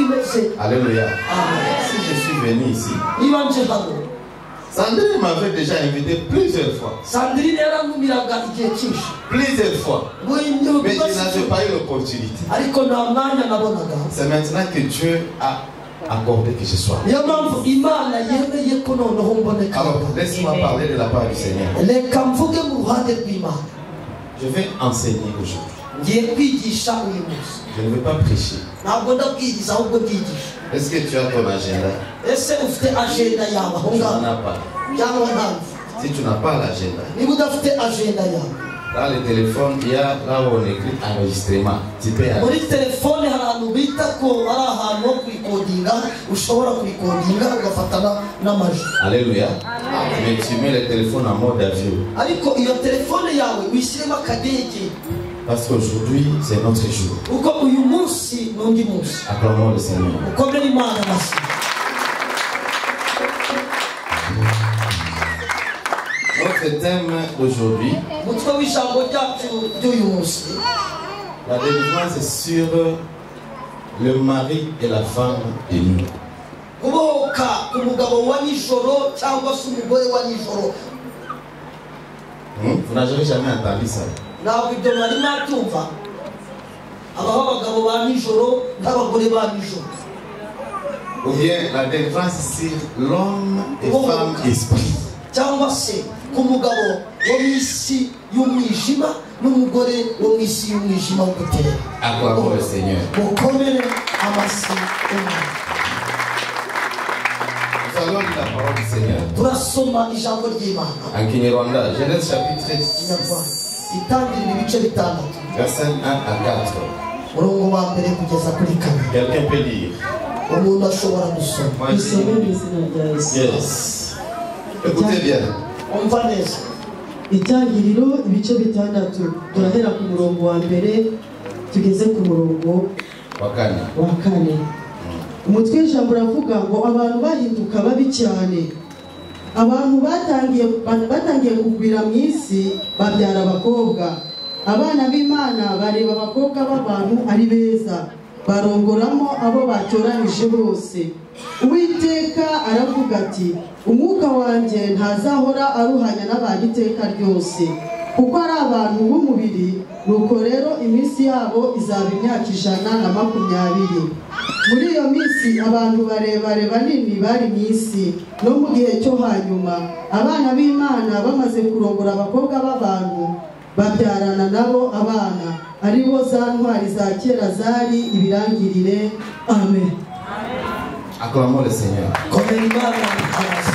bimeze. Alléluia. Amen. Si je suis venu ici, Niba nje hano, Sandrine m'avait déjà invité plusieurs fois. Sandrine yarantumiraga igihe cyinshi. Plusieurs fois. Ngo imyuga Mais je n'avais pas eu l'opportunité. Ariko nta mwanya nabonaga. C'est maintenant que Dieu a accordé que je sois. Niyo mpamvu Imana yemeye ko noneho mboneka. Alors, laisse-moi parler de la part du Seigneur. Reka mvuge mu ruhande rw'Imana. Je vais enseigner aujourd'hui. Ngiye kwigisha uyu munsi. Je ne vais pas prêcher. Ntabwo ndabwiriza ahubwo ndigisha. Est-ce que tu as ton agenda? Ese ufite agenda yawe aho Tu ngaho? n'en as pas. Cyangwa ntabwo? Si tu n'as pas l'agenda, Niba udafite agenda yawe, dans le téléphone, il y a là où on écrit enregistrement. Tu peux aller. Muri telefone hari ahantu bita ko ari ahantu ho kurikodinga, ushobora kurikodinga ugafatana n'amajwi. Alléluia. Mais tu mets le téléphone en mode avion. Ariko iyo telefone yawe wishyiremo akadege. Parce qu'aujourd'hui, c'est notre jour. Kuko uyu munsi ni undi munsi. Acclamons le Seigneur. Ukomere Imana amashyi. Notre thème d'aujourd'hui, Umutwe w'ijambo ryacu ry'uyu munsi, la délivrance sur le mari et la femme de nuit. Kubohoka ku mugabo wa nijoro cyangwa se umugore wa nijoro. Vous n'avez jamais entendu ça. Ntabwo ibyo mwari mwabyumva. Habaho abagabo ba nijoro n'abagore ba nijoro. Ou bien la délivrance sur l'homme et femme esprit. Cyangwa se ku mugabo wo mu isi y'umwijima n'umugore wo mu isi y'umwijima wo gutera. Acclamons le Seigneur. Mukomere amashyi Imana. Nous allons lire la parole du Seigneur. Turasoma ijambo ry'Imana. En Kinyarwanda, Genèse chapitre 6, Itangiriro ibice bitandatu. Verset 1 à 4. Umurongo wa mbere kugeza kuri kane. Quelqu'un peut lire. Umuntu ashobora gusoma. Moi, je Dusome mu izina rya Yesu. Yes. Écoutez bien. Umva neza. Itangiriro ibice bitandatu, turahera ku murongo wa mbere tugeze ku murongo Wa kane. wa kane. Umutwe w'ijambo uravuga ngo abantu bahinduka babi cyane. Abantu batangiye kugwira mu isi babyara abakobwa. Abana b'Imana bareba abakobwa b'abantu ari beza, barongoramo abo batoranije bose. Uwiteka aravuga ati, umwuka wanjye ntazahora aruhanya n'abantu iteka ryose, kuko ari abantu b'umubiri, nuko rero iminsi yabo izaba imyaka 120. Muri iyo minsi abantu barebare banini bari mu isi, no mu gihe cyo hanyuma abana b'Imana bamaze kurongora abakobwa b'abantu, babyarana nabo abana, ari bo za ntwari za kera zari ibirangirire. Amen. Acclamons le Seigneur. Komera Imana amashyi.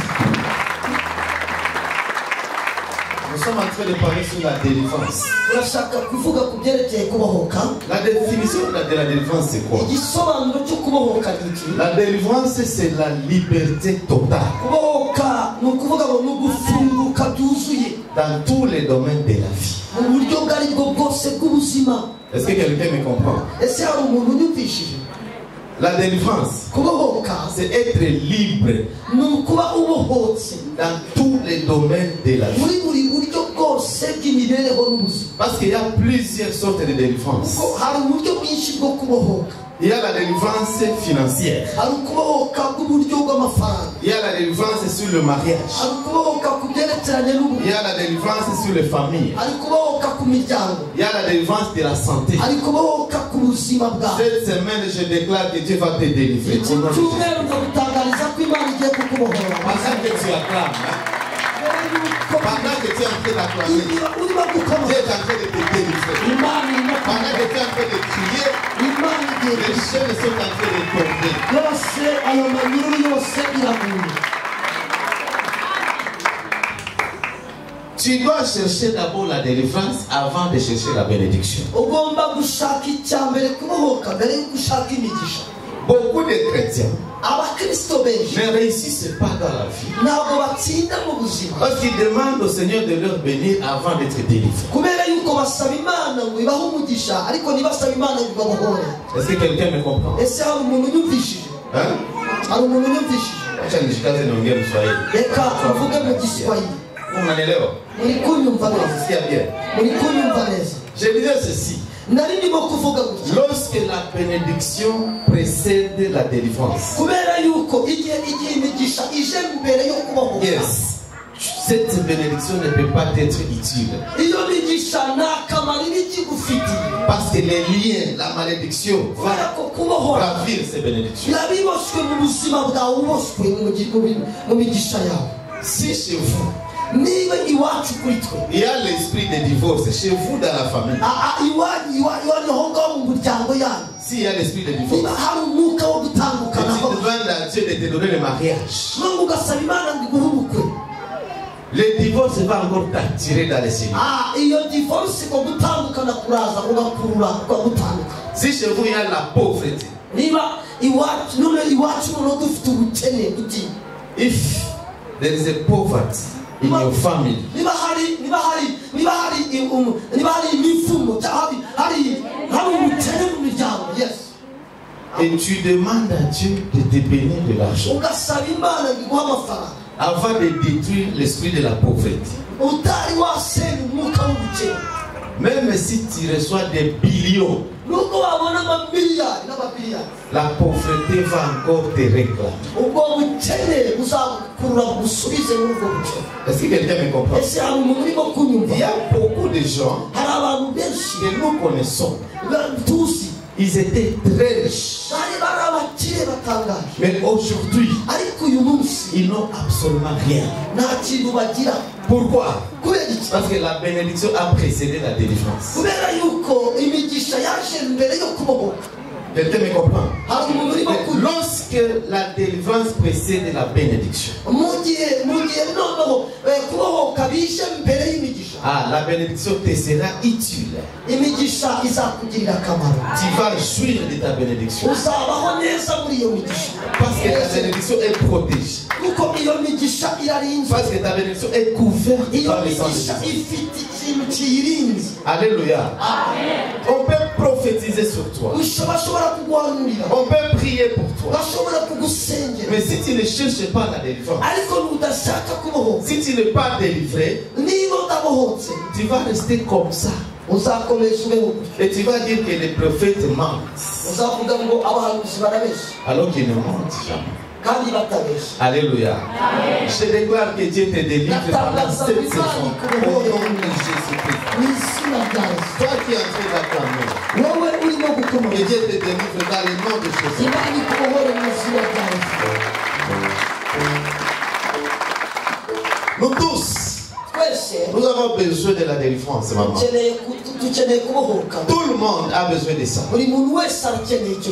Nous sommes en train de parler sur la délivrance. Turashaka kuvuga ku byerekeye kubohoka. La définition de la délivrance, c'est quoi? Igisobanuro cyo kubohoka ni iki? La délivrance, c'est la liberté totale. Kubohoka ni ukuvuga ngo ni ugufunguka byuzuye. Dans tous les domaines de la vie. Mu buryo ubwo ari bwo bwose bw'ubuzima. Est-ce que quelqu'un me comprend? Ese hari umuntu unyumvishije? La délivrance, Kubohoka, c'est être libre ni ukuba ubohotse dans tous les domaines de la vie. Muri buri buryo bwose bw'imibereho n'ubuzima. Parce qu'il y a plusieurs sortes de délivrance. Kuko hari uburyo bwinshi bwo kubohoka. Il y a la délivrance financière. Hari ukubohoka bw'uburyo bw'amafaranga. Il y a la délivrance sur le mariage. Hari ukubohoka ku byerekeranye n'ubukwe. Il y a la délivrance sur les familles. Hari ukubohoka ku miryango. Il y a la délivrance de la santé. Hari ukubohoka ku buzima bwawe. Cette semaine, je déclare que Dieu va te délivrer. Iki cyumweru ndagutangariza ko Imana igiye kukubohora. Pendant que tu acclames, hein? Pendant que tu es en train d'acclamer, Dieu est en train de te délivrer. Pendant que tu es en train de crier, les chaînes sont en train de tomber. Tu dois chercher d'abord la délivrance avant de chercher la bénédiction. Beaucoup de chrétiens ne réussissent pas dans la vie parce qu'ils demandent au Seigneur de leur bénir avant d'être délivrés. Est-ce que quelqu'un me comprend? Hein? Unanielewa? Unasikia bien? Je disais ceci. Lorsque la bénédiction précède la délivrance. Yes. Cette bénédiction ne peut pas être utile. Parce que les liens, la malédiction va ravir ces bénédictions. Si chez vous, il y a l'esprit de divorce chez vous dans la famille. S'il y a l'esprit de divorce, et tu demandes à Dieu de te donner le mariage, le divorce va encore t'attirer dans les cieux. Si chez vous il y a la pauvreté, if there is a poverty in your family, et tu demandes à Dieu de te bénir de l'argent avant de détruire l'esprit de la pauvreté, même si tu reçois des billions, la pauvreté va encore te réclamer. Est-ce que quelqu'un me comprend? Il y a beaucoup de gens que nous connaissons. Ils étaient très riches. Mais aujourd'hui, ils n'ont absolument rien. Pourquoi? Parce que la bénédiction a précédé la délivrance. Quelqu'un me comprend? Mais lorsque la délivrance précède la bénédiction, ah, la bénédiction te sera utile. Tu vas jouir de ta bénédiction. Parce que ta bénédiction est protégée. Parce que ta bénédiction est couverte par le sang de Jésus. Alléluia. On peut prophétiser sur toi. On peut prier pour toi. Mais si tu ne cherches pas la délivrance, si tu n'es pas délivré, tu vas rester comme ça. Et tu vas dire que les prophètes mentent, alors qu'ils ne mentent jamais. Alléluia. Amen. Je déclare que Dieu te délivre pendant cette saison. Au nom de Jésus-Christ. Toi qui es en train d'acclamer, que Dieu te délivre dans le nom de Jésus. Nous tous, nous avons besoin de la délivrance, maman. Tout le monde a besoin de ça.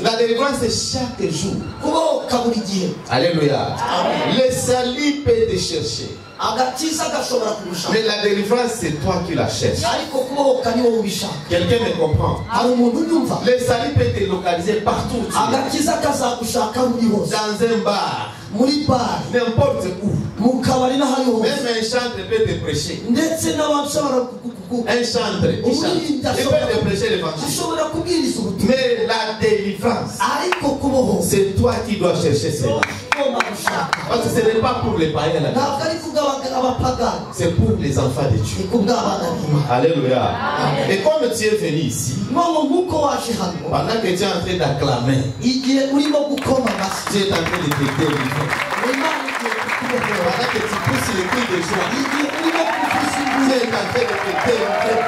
La délivrance, c'est chaque jour. Alléluia. Le salut peut te chercher. Mais la délivrance, c'est toi qui la cherches. Quelqu'un me comprend? Le salut peut te localiser partout où tu es. Dans un bar, n'importe où. Même un chantre peut te prêcher. Un chantre qui chante, il peut te prêcher l'évangile. Mais la délivrance, c'est toi qui dois chercher cela. Parce que ce n'est pas pour les païens, c'est pour les enfants de Dieu. Alléluia. Et comme tu es venu ici, pendant que tu es en train d'acclamer, tu es en train de te délivrer. Pendant que tu pousses les cris de joie, tu es en train de te délivrer.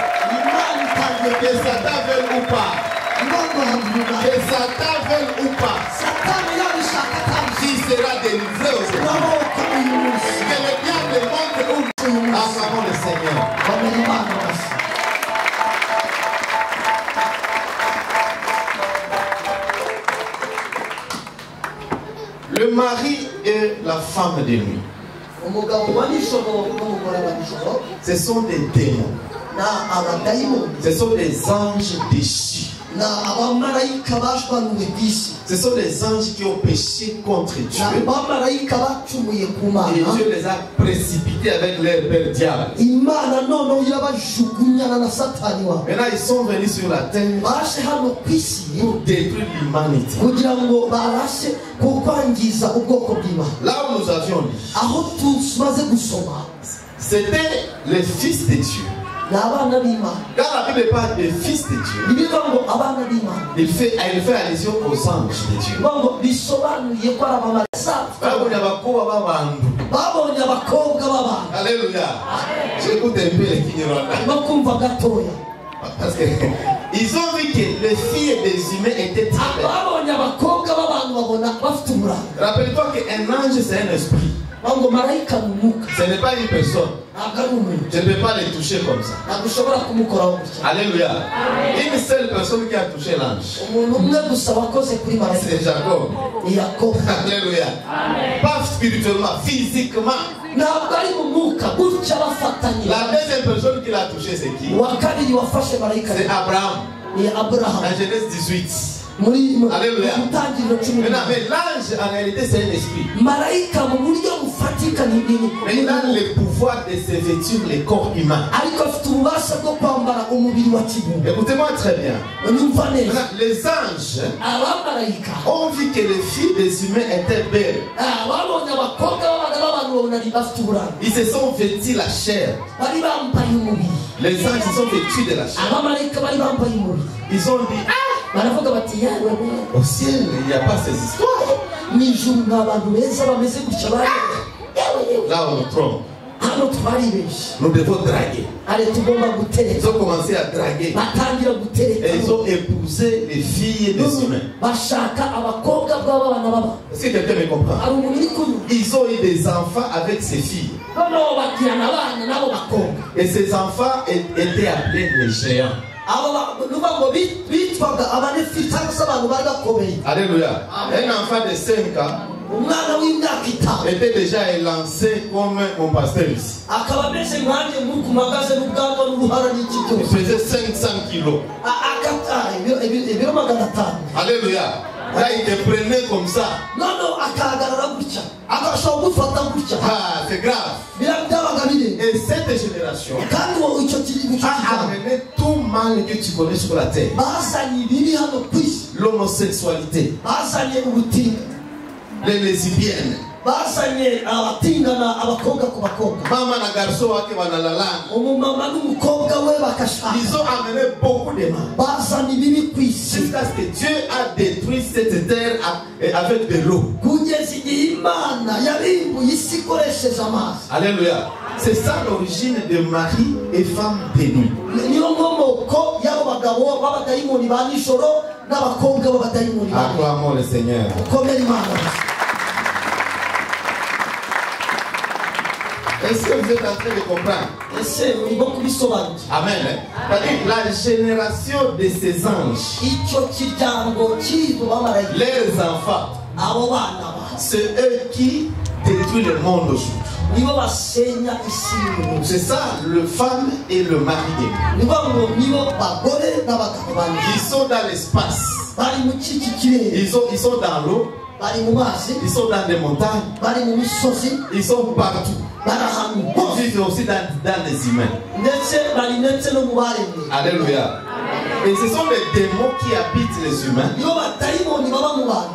Que Satan veuille ou pas, que Satan veuille ou pas, tu seras délivré aujourd'hui. Que le diable montre où. Acclamons le Seigneur. Le mari et la femme de nuit, ce sont des démons. Ce sont des anges déchus. Ce sont des anges qui ont péché contre Dieu. Et Dieu les a précipités avec leur père diable. Maintenant ils sont venus sur la terre pour détruire l'humanité. Là où nous avions lu, c'était les fils de Dieu. Quand la Bible parle des fils de Dieu, il fait allusion aux anges de Dieu. Alléluia. J'écoute un peu les Kinyarwanda. Parce que ils ont vu que les filles des humains étaient très belles. Rappelle-toi qu'un ange, c'est un esprit. Ce n'est pas une personne. Je ne peux pas les toucher comme ça. Alléluia. Une seule personne qui a touché l'ange, c'est Jacob. Alléluia. Pas spirituellement, physiquement. La deuxième personne qui l'a touché, c'est qui? C'est Abraham. Dans Genèse 18. Alléluia. Maintenant, mais l'ange en réalité c'est un esprit. Mais il a le pouvoir de se vêtir les corps humains. Écoutez-moi très bien. Maintenant, les anges ont vu que les filles des humains étaient belles. Ils se sont vêtis la chair. Les anges se sont vêtus de la chair. Ils ont dit: ah, au ciel, il n'y a pas ces histoires. Là, on nous trompe. Nous devons draguer. Ils ont commencé à draguer. Et ils ont épousé les filles des humains. Est-ce que quelqu'un me comprend? Ils ont eu des enfants avec ces filles. Et ces enfants étaient appelés les géants. Alléluia. Un enfant de 5 ans était déjà élancé comme mon pasteur ici. Il faisait 500 kilos. Alléluia. Là, il te prenait comme ça. Ah, c'est grave. Et cette génération a amené tout mal que tu connais sur la terre. L'homosexualité, les lesbiennes, mama na garçon wake wanalalana. Ils ont amené beaucoup de mal jusqu'à ce que Dieu a détruit cette terre avec de l'eau. Alléluia. C'est ça l'origine de mari et femme de nuit. Acclamons le Seigneur. Est-ce que vous êtes en train de comprendre? Amen. C'est-à-dire la génération de ces anges, leurs enfants, c'est eux qui détruisent le monde aujourd'hui. C'est ça, le femme et le mari. Ils sont dans l'espace. Ils sont dans l'eau. Ils sont dans des montagnes. Ils sont partout. Ils vivent aussi dans les humains. Alléluia. Et ce sont les démons qui habitent les humains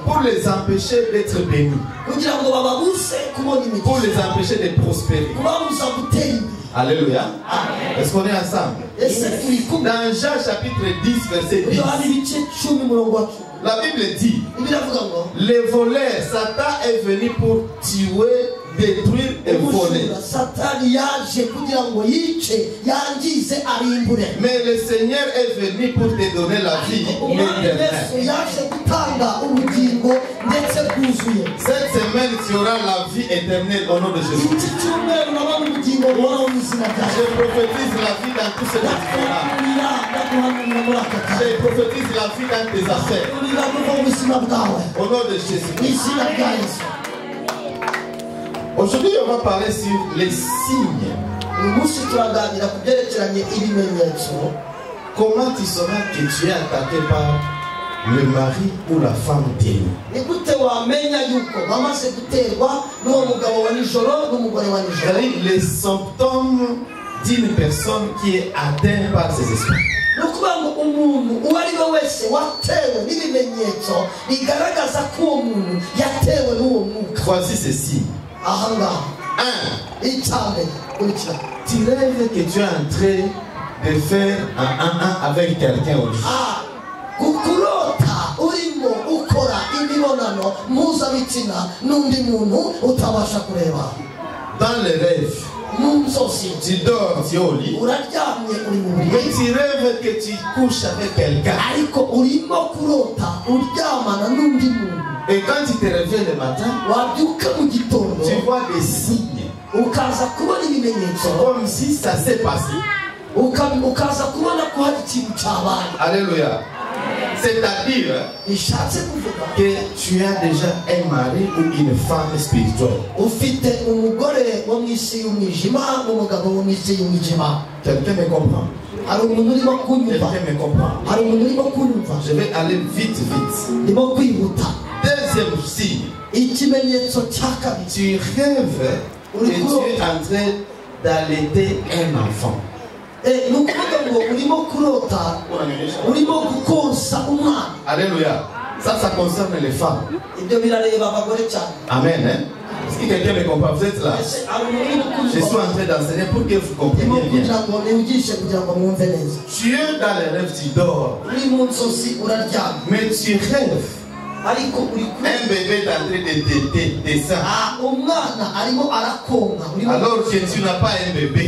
pour les empêcher d'être bénis, pour les empêcher de prospérer. Alléluia. Est-ce qu'on est ensemble? Dans Jean chapitre 10, verset 10, la Bible dit: les voleurs, Satan est venu pour tuer, détruire et voler. Mais le Seigneur est venu pour te donner la vie éternelle. Cette semaine, tu auras la vie éternelle au nom de Jésus. Je prophétise la vie dans tout ce que tu feras. Je prophétise la vie dans tes affaires. Au nom de Jésus. Aujourd'hui, on va parler sur les signes. Comment tu sauras que tu es attaqué par le mari ou la femme démon? C'est-à-dire les symptômes d'une personne qui est atteinte par ces esprits. Voici ces signes. 1. Tu rêves que tu es entré de faire un avec quelqu'un au lit. Kurota urimo ukora imibonano mpuzabitsina n'undi muntu utabasha kureba. Dans les rêves, tu dors, tu es au lit. Mais tu rêves que tu couches avec quelqu'un. Et quand tu te réveilles le matin, tu vois des signes. Comme si ça s'est passé. Alléluia. C'est-à-dire que tu as déjà un mari ou une femme spirituelle. Quelqu'un me comprend? Quelqu'un me comprend? Je vais aller vite, vite. Deuxième signe. Tu rêves que tu es en train d'allaiter un enfant. Alléluia. Ça concerne les femmes. Amen. Hein? Est-ce que quelqu'un me comprend? Vous êtes là. Je suis en train d'enseigner pour que vous compreniez bien. Tu es dans les rêves, tu dors. Mais tu rêves. Un bébé est en train de téter des seins. Alors que tu n'as pas un bébé.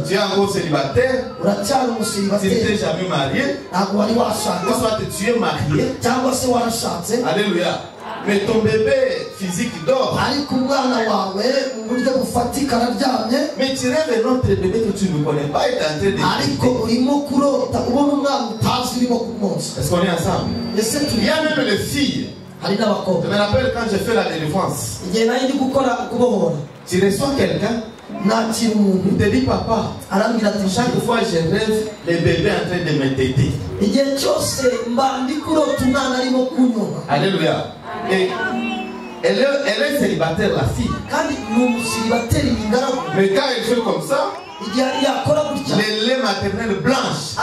Tu es encore célibataire. Tu ne t'es jamais marié. Ou soit tu es marié. Alléluia. Mais ton bébé physique dort. Mais tu rêves un autre bébé que tu ne connais pas est en train de téter. Est-ce qu'on est ensemble? Il y a même les filles. Je me rappelle quand j'ai fait la délivrance. Tu reçois quelqu'un, il te dit papa, chaque fois je rêve les bébés en train de me téter. Alléluia. Et elle est célibataire, la fille. Mais quand elle fait comme ça, les laits maternels blanches.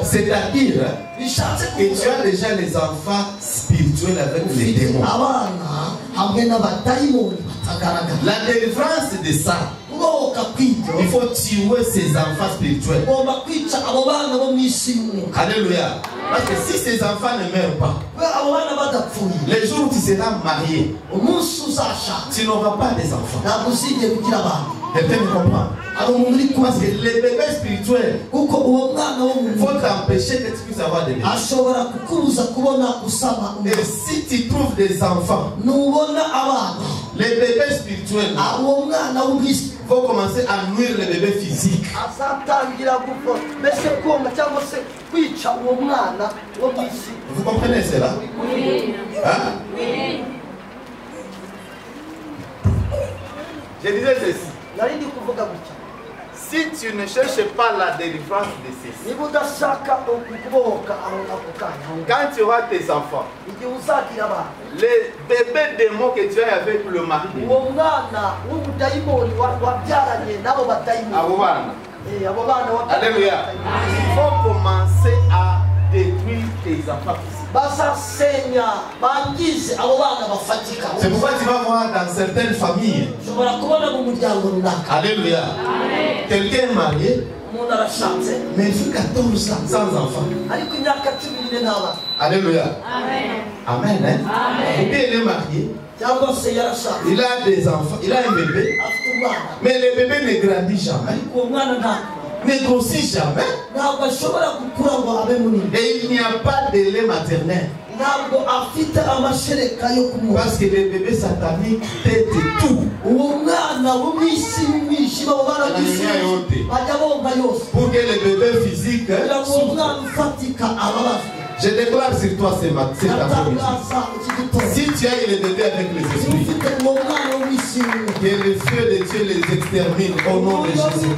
C'est-à-dire que tu as déjà les enfants spirituels avec les démons. La délivrance de ça, il faut tuer ces enfants spirituels. Alléluia. Parce que si ces enfants ne meurent pas, les jours où tu seras marié, tu n'auras pas des enfants. Quelqu'un me comprend? Parce que les bébés spirituels vont t'empêcher que tu puisses avoir des bébés. Et si tu trouves des enfants, les bébés spirituels vont commencer à nuire les bébés physiques. Vous comprenez cela? Hein? Je disais ceci. Si tu ne cherches pas la délivrance de ceci, quand tu auras tes enfants, les bébés démons que tu as avec le mari, alléluia, il faut commencer à détruire tes enfants physiques. C'est pourquoi tu vas voir dans certaines familles, alléluia, quelqu'un est marié, mais il fait 14 ans sans enfant. Alléluia. Amen. Hein? Ou bien il est marié, il a des enfants, il a un bébé, mais le bébé ne grandit jamais, ne grossit jamais, et il n'y a pas de lait maternel. Parce que les bébés sataniques têtent tout. Pour que les bébés physiques souffrent. Je déclare sur toi ce matin, cet après-midi. Si tu as eu les bébés avec les esprits, que le feu de Dieu les extermine au nom de Jésus.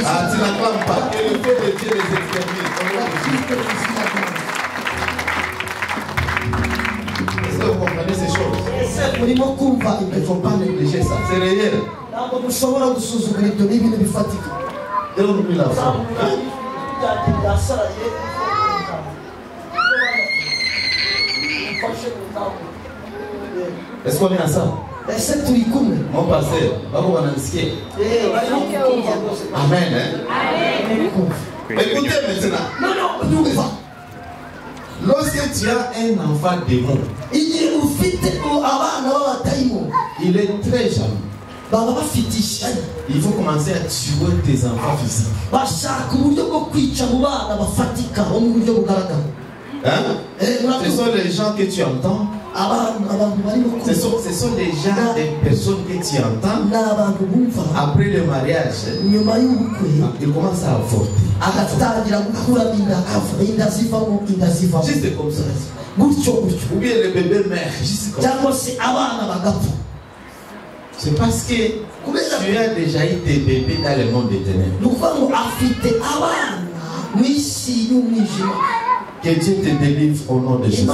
Ah, tu n'acclames pas. Que le feu de Dieu les extermine au nom de Jésus. Est-ce que vous comprenez ces choses? Il ne faut pas négliger ça. C'est réel. Donne-lui la foi. Est-ce qu'on est ensemble? Ese turi kumwe? Mon pasteur, bako wananisikia? Amen. Amen. Écoutez maintenant. Non, lorsque tu as un enfant démon, il est très jaloux. Il faut commencer à tuer tes enfants physiques. Hein? Ce sont les gens que tu entends. Ce sont déjà des personnes que tu entends. Après le mariage, ils commencent à avorter. Juste comme ça. Ou bien le bébé meurt. Juste comme ça. C'est parce que tu as déjà eu tes bébés dans le monde des ténèbres. Que Dieu te délivre au nom de Jésus. Je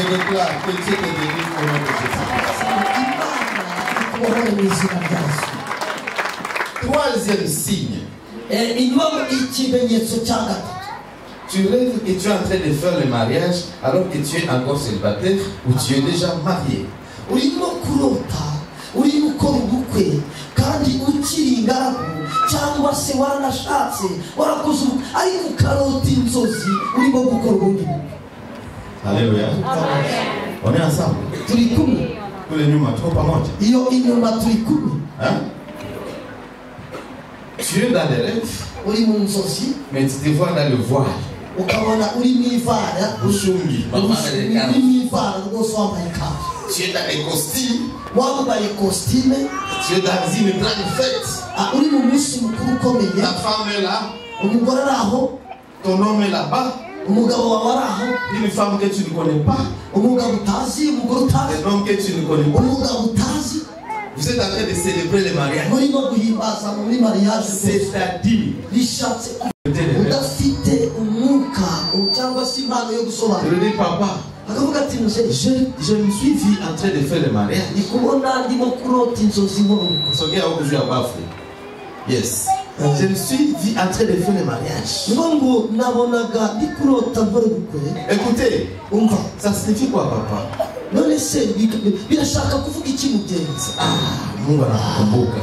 déclare que Dieu te délivre au nom de Jésus. Troisième signe. Tu rêves que tu es en train de faire le mariage alors que tu es encore célibataire ou tu es déjà marié. Kandi ukiri ingaragu cyangwa se waranashatse warakoze ariko ukarota inzozi urimo gukora ubundi bukwe. Alléluia. On est ensemble. Turi kumwe. Kule nyuma tuko pamoja. Iyo inyuma turi kumwe. Hein? Tu es dans les rêves. Uri mu nzozi. Mais tu te vois dans le voile. Ukabona uri mu ivara. Ushungi. Uri mu ivara rwose wambaye ikanzu. Tu es dans les costumes. Costume. Tu es dans une grande fête. Ta femme est là. Ton homme est là-bas. Une femme que tu ne connais pas. Un homme que tu ne connais pas. Vous êtes en train de célébrer le mariage. C'est-à-dire, je lui dis, papa, je me suis vu en train de faire le mariage. Yes. Je me suis vu en train de faire le mariage. Écoutez, ça signifie quoi, papa? Ah, Mungu anakukumbuka.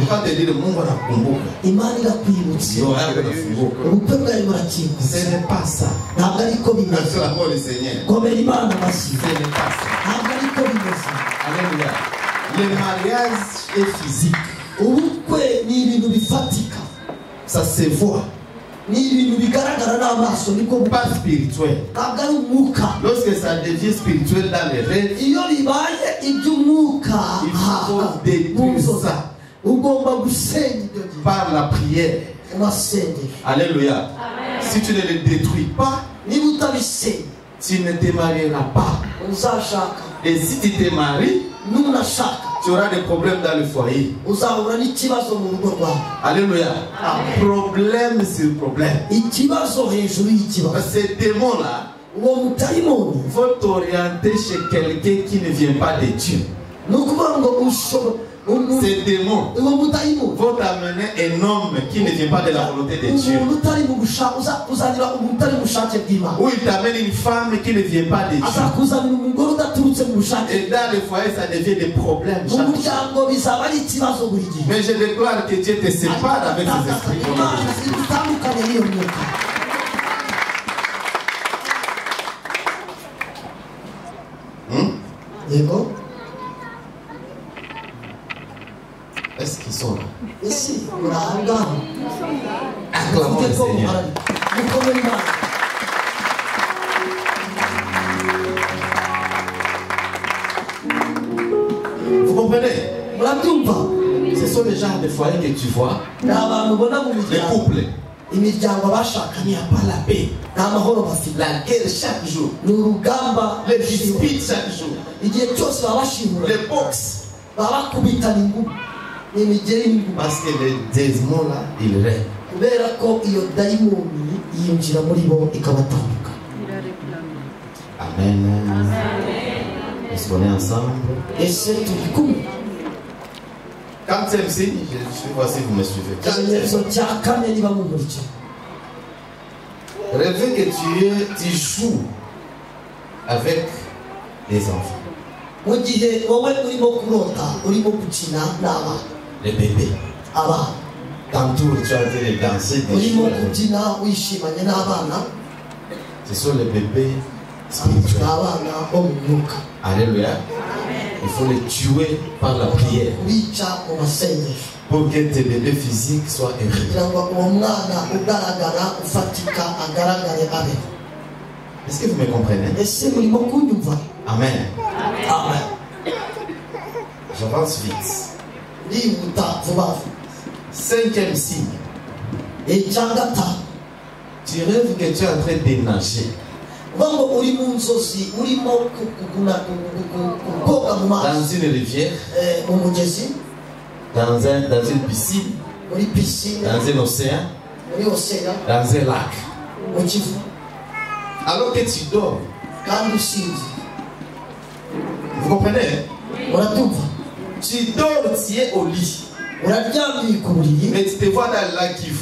Quand te dire Mungu anakukumbuka, ndoa yako inafunguka. Ce n'est pas ça. Acclamons le Seigneur. Ce n'est pas ça. Alléluia. Le mariage est physique. Ça se voit. Pas spirituel. Lorsque ça devient spirituel dans les rêves, il faut détruire ça par la prière. Alléluia. Amen. Si tu ne le détruis pas, tu ne te marieras pas. Et si tu te maries, tu auras des problèmes dans le foyer. Alléluia. Problème sur problème. Ces démons-là vont t'orienter chez quelqu'un qui ne vient pas de Dieu. Ces démons vont t'amener un homme qui ne vient pas de la volonté de Dieu. Ou il t'amène une femme qui ne vient pas de Dieu. Et dans le foyer, ça devient des problèmes. Mais je déclare que Dieu te sépare avec ses esprits. Est-ce qu'ils sont là? Acclamons le Seigneur. Vous comprenez? Ce sont les genres de foyers que tu vois. Les couples. Il n'y a pas la paix. La guerre chaque jour. Les disputes chaque jour. Les boxes. Parce que les démons là, ils règnent. Amen. Est-ce qu'on est ensemble? Quatrième signe, je vais voir si vous me suivez. Rêvez que tu joues avec les enfants. Mu gihe wowe urimo kurota urimo gukina n'abana. Les bébés. Abana. Tantôt tu es en train de danser, de urimo jouer. Kubyina wishimanye n'abana. Ce sont les bébés spirituels. Abana bo mu mwuka. Alléluia. Il faut les tuer par la prière. Kubica mu masengesho. Pour que tes bébés physiques soient heureux. Kugira ngo uwo mwana ugaragara ufatika agaragare abeho. Est-ce que vous me comprenez? Ese murimo kunyumva? Amen. Amen. J'avance vite. Ndihuta vuba vuba. Cinquième signe. Icya gatanu. Tu rêves que tu es en train de nager. Uvuga ngo uri mu nzozi urimo koga mu mazi. Dans une rivière. Mu mugezi. Dans une piscine. Muri piscine. Dans un océan. Muri océan. Dans un lac. Mu Kivu. Alors que tu dors. Kandi usinziriye. Vous comprenez? Uratumva? Tu dors, tu es au lit. Uraryamye ku buriri. Mais tu te vois dans le lac Kivu.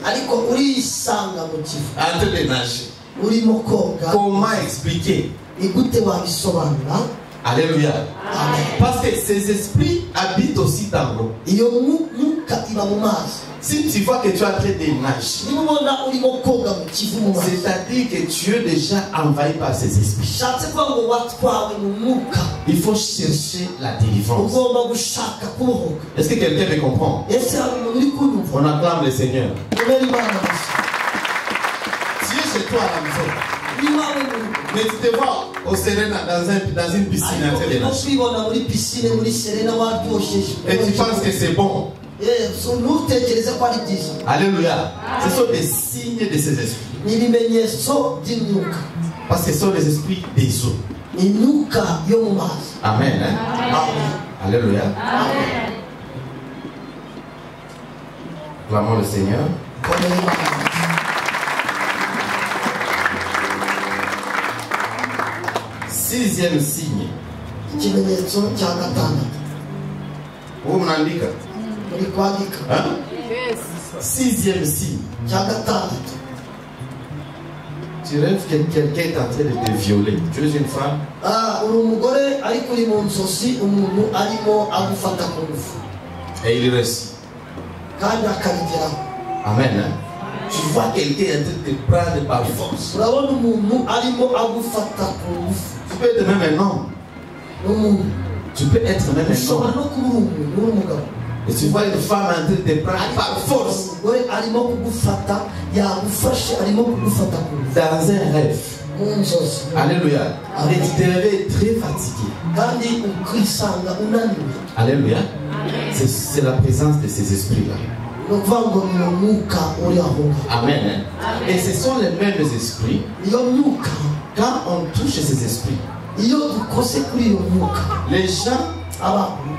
Ariko urisanga mu Kivu. En train de nager. Urimo koga. Comment expliquer? Ni gute wabisobanura? Alléluia. Amen. Parce que ces esprits habitent aussi dans l'eau. Iyo myuka iba mu mazi. Si tu vois que tu es en train de nager, Niba ubona urimo koga mu Kivu mu mazi, c'est-à-dire que tu es déjà envahi par ces esprits. Bishatse kuvuga ngo watwawe mu mwuka. Il faut chercher la délivrance. Ugomba gushaka kubohoka. Est-ce que quelqu'un me comprend? Ese hari umuntu uri kunyumva? On acclame le Seigneur. Komera Imana amashyi. Tu es chez toi à la maison. Uri iwawe mu rugo. Mais tu te vois au Serena dans une piscine en train de Ariko urimo nager. kwibona muri piscine muri Serena waryoshye. Et tu penses que c'est bon. So ntutekereze ko ari byiza. Alléluia. Ce sont des signes de ces esprits. Ni ibimenyetso by'imyuka. Parce que ce sont les esprits des eaux. Ni imyuka yo mu mazi. Amen. Hein? Amen. Alléluia. Amen. Acclamons le Seigneur. Komera Imana amashyi. Sixième signe. Ikimenyetso cya gatandatu. Vous m'andika? Muri kwandika. Hein? Sixième signe. Cya gatandatu. Tu rêves que quelqu'un est en train de te violer. Tu es une femme. Ah, uri umugore ariko uri mu nzozi umuntu arimo agufata ku ngufu. Et il réussit. Kandi akabigeraho. Amen. Hein? Tu vois quelqu'un en train de te prendre par force. Urabona umuntu arimo agufata ku ngufu. Tu peux être même un homme. N'umuntu. Tu peux être même un Ushobora homme. no kuba uri umuntu uri umugabo. Et tu vois une femme en train de te prendre par force. Umugore arimo kugufata, yagufashe arimo kugufata ku ngufu. Dans un rêve. Mu nzozi. Alléluia. Amen. Et tu te réveilles très fatigué. Kandi ukisanga unaniwe. Alléluia. C'est la présence de ces esprits-là. Ni ukuvuga ngo ni umwuka uri aho ngaho. Amen. Hein? Et ce sont les mêmes esprits. Iyo myuka, quand on touche ces esprits, iyo dukose kuri iyo myuka, les gens abantu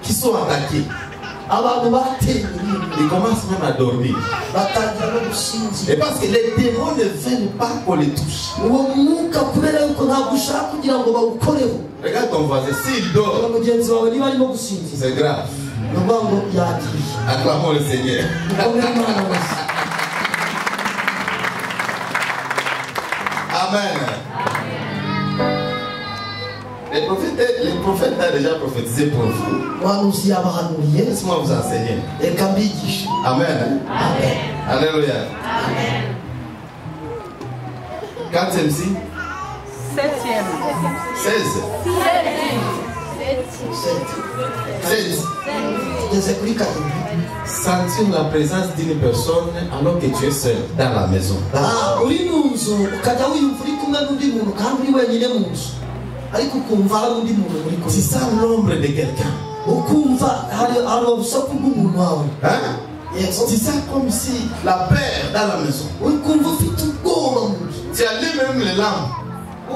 qui sont attaqués, abantu batewe n'iyo myuka, ils commencent même à dormir. Batangira no gusinzira. Et parce que les démons ne veulent pas qu'on les touche. Uwo mwuka kubera yuko ntabwo ushaka kugira ngo bawukoreho. Regarde ton voisin, s'il dort, Reba mugenzi wawe niba arimo gusinzira, c'est grave. ni ukuvuga ngo yagiye. Acclamons le Seigneur. Mukomere Imana amashyi. Amen. Les prophètes ont déjà prophétisé pour vous. Umuhanuzi yabahanuriye. Laisse-moi vous enseigner. Reka mbigishe. Amen. Amen. Alléluia. Quatrième signe. Septième. 16. Sept. 7. Tugeze kuri karindwi. Sentir la présence d'une personne alors que tu es seul dans la maison. Dans la Ah, chambre. uri mu nzu ukajya wiyumva uri kumwe n'undi muntu kandi uri wenyine mu nzu ariko ukumva hari undi muntu muri kumwe. Tu sens l'ombre de quelqu'un. Ukumva hari hari urusaku rw'umuntu wawe. Hein? Yego. Tu sens comme si la peur dans la maison. Ukumva ufite ubwoba mu nzu. Tu allumes même les lampes.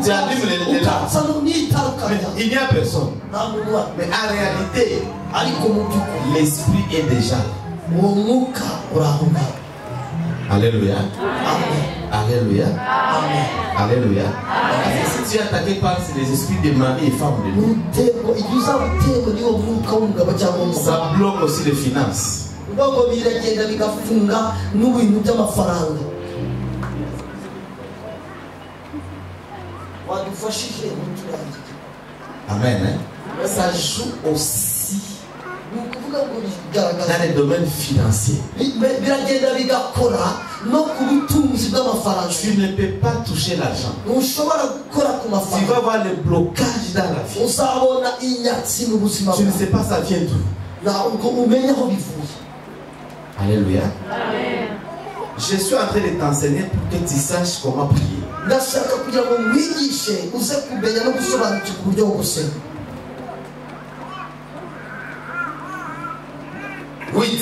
Tu allumes les lampes. Ukatsa n'itara ukajya. Mais il n'y a personne. Nta muntu uhari. Mais en réalité, ariko mu by'ukuri l'esprit est déjà là. Uwo mwuka uri aho ngaho. Alléluia. Amen. Alléluia. Amen. Alléluia. Parce que si tu es attaqué par les esprits de mari et femme de nuit, Uterwa, igihe uzaba uterwa n'uwo mwuka w'umugabo cyangwa w'umugore, ça bloque aussi les finances. Ubwo biragenda bigafunga n'ibintu by'amafaranga. Amen. Hein? Ça joue aussi dans les domaines financiers. Tu ne peux pas toucher l'argent. Tu vas voir le blocage dans la vie. Tu ne sais pas ça vient d'où. Alléluia. Amen. Je suis en train de t'enseigner pour que tu saches comment prier. Oui.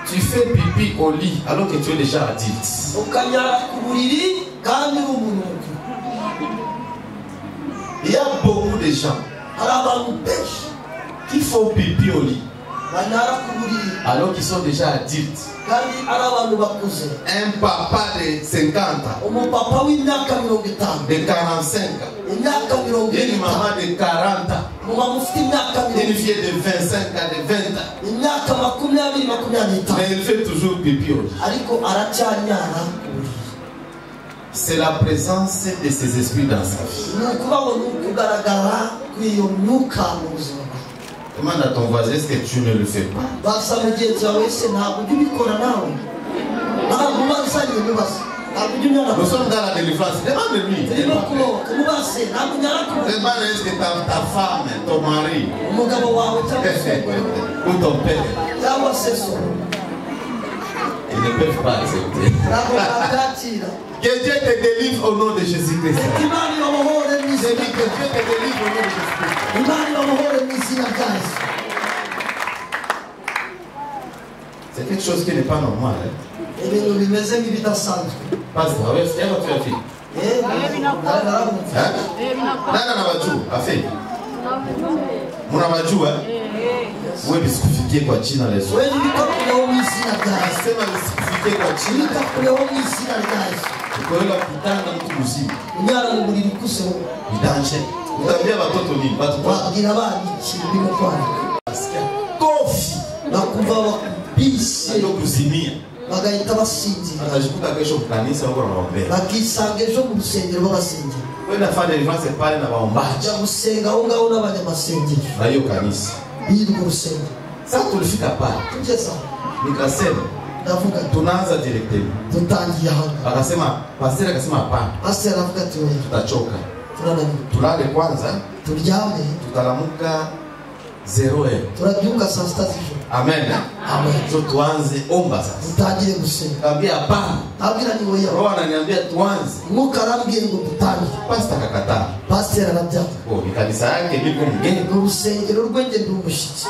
Tu fais pipi au lit alors que tu es déjà adulte. Il y a beaucoup de gens qui font pipi au lit alors qu'ils sont déjà adultes. Un papa de 50 ans, de 45 ans, une maman de 40 ans, une fille de 25 ans, de 20 ans, mais il fait toujours pipi au lit. C'est la présence de ces esprits dans sa vie. Demande à ton voisin, est-ce que tu ne le fais pas? Nous sommes dans la délivrance. Demande-lui. Demande, est-ce que ta femme, ton mari, ou ton père, ils ne peuvent pas accepter. Que Dieu te délivre au nom de Jésus-Christ. J'ai dit que Dieu te délivre au nom de Jésus-Christ. C'est quelque chose qui n'est pas normal. Hein? Pasteur, tu as fait. Hein? Munabajua? Wewe bisikufikie kwa jina la Yesu. Nasema bisikufikie kwa jina. Ukoela kitanda mtu mzima. Ni danger. Utaambia watoto nini? Watoto basikia kofi na kuva wakubise ndio kuzimia. Bagahita basinzira. Akajikuta kesho kanisa wako wanaombea. Bakisanga ejo mu rusengero babasengera. Kwenda fanya deliverance pale na waombaji. Ja gusenga aho ngaho n'abanyamasengesho. Na hiyo kanisa. Y'urwo rusengero. Sasa tulifika pale. Tugeze. Nikasema ndavuga tunaanza directement. Tutangiye hano. Akasema pastor akasema hapana. Pastor aravuga ati oya. Tutachoka. Turananiwe. Tulale kwanza. Turyame. Tutalamuka 0h. Turabyuka saa sita z'ijoro. Amen. Amen. So tuanze omba sasa. Tutangire gusenga. Kaambia hapana. Abwira ni oya. Roho ananiambia tuanze. Mwuka arambwiye ngo dutangire. Pastor akakataa. Pastor arabyanga. Oh, ni kanisa yake niko mgeni. Ni urusengero rwe nge ndi umushyitsi.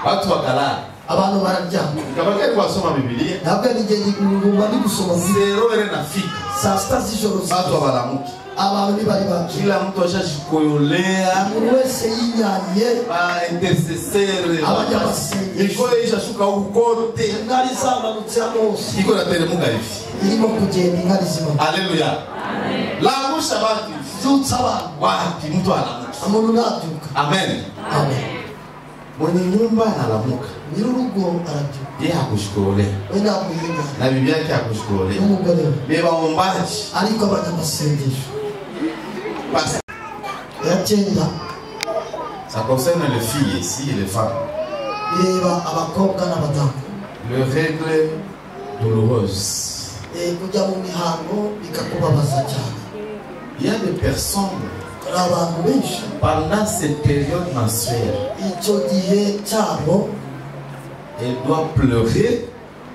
Watu wakalala. Abantu bararyama. Nikabakia kusoma Biblia. Ntabwo ari nge ngumva ndi gusoma. 0h nafika. Saa sita z'ijoro. Watu wabalamuki. Abantu ntibari babyuka. Kila mtu ashashikoyolea. Umuntu wese yinyariye. Ba intercesseur. Abanyamasengesho. Mikoyo ishashuka huko kote. Inkari zamanutse hano hose. Iko nateremuka hivi. Irimo kugenda inkari zimanuka. Haleluya. Amen. Lamusha watu. Zutsa abantu. Wapi mtu alamuka. Umuntu nabyuka. Amen. Amen. Mwenye nyumba analamuka. Nyir'urugo arabyuka. Yeye hakushikolea. We ntabwo yinyara. Na bibi yake hakushikolea. N'umugore we. Beba waombaji. Ariko abanyamasengesho. Basi. Ya cyenda. Ça concerne les filles ici et les femmes. Bireba abakobwa n'abadamu. Les règles douloureuses. Kujya mu mihango bikakubabaza cyane. Il y a des personnes hari abantu benshi pendant cette période menstruelle, icyo gihe cyabo, elle doit pleurer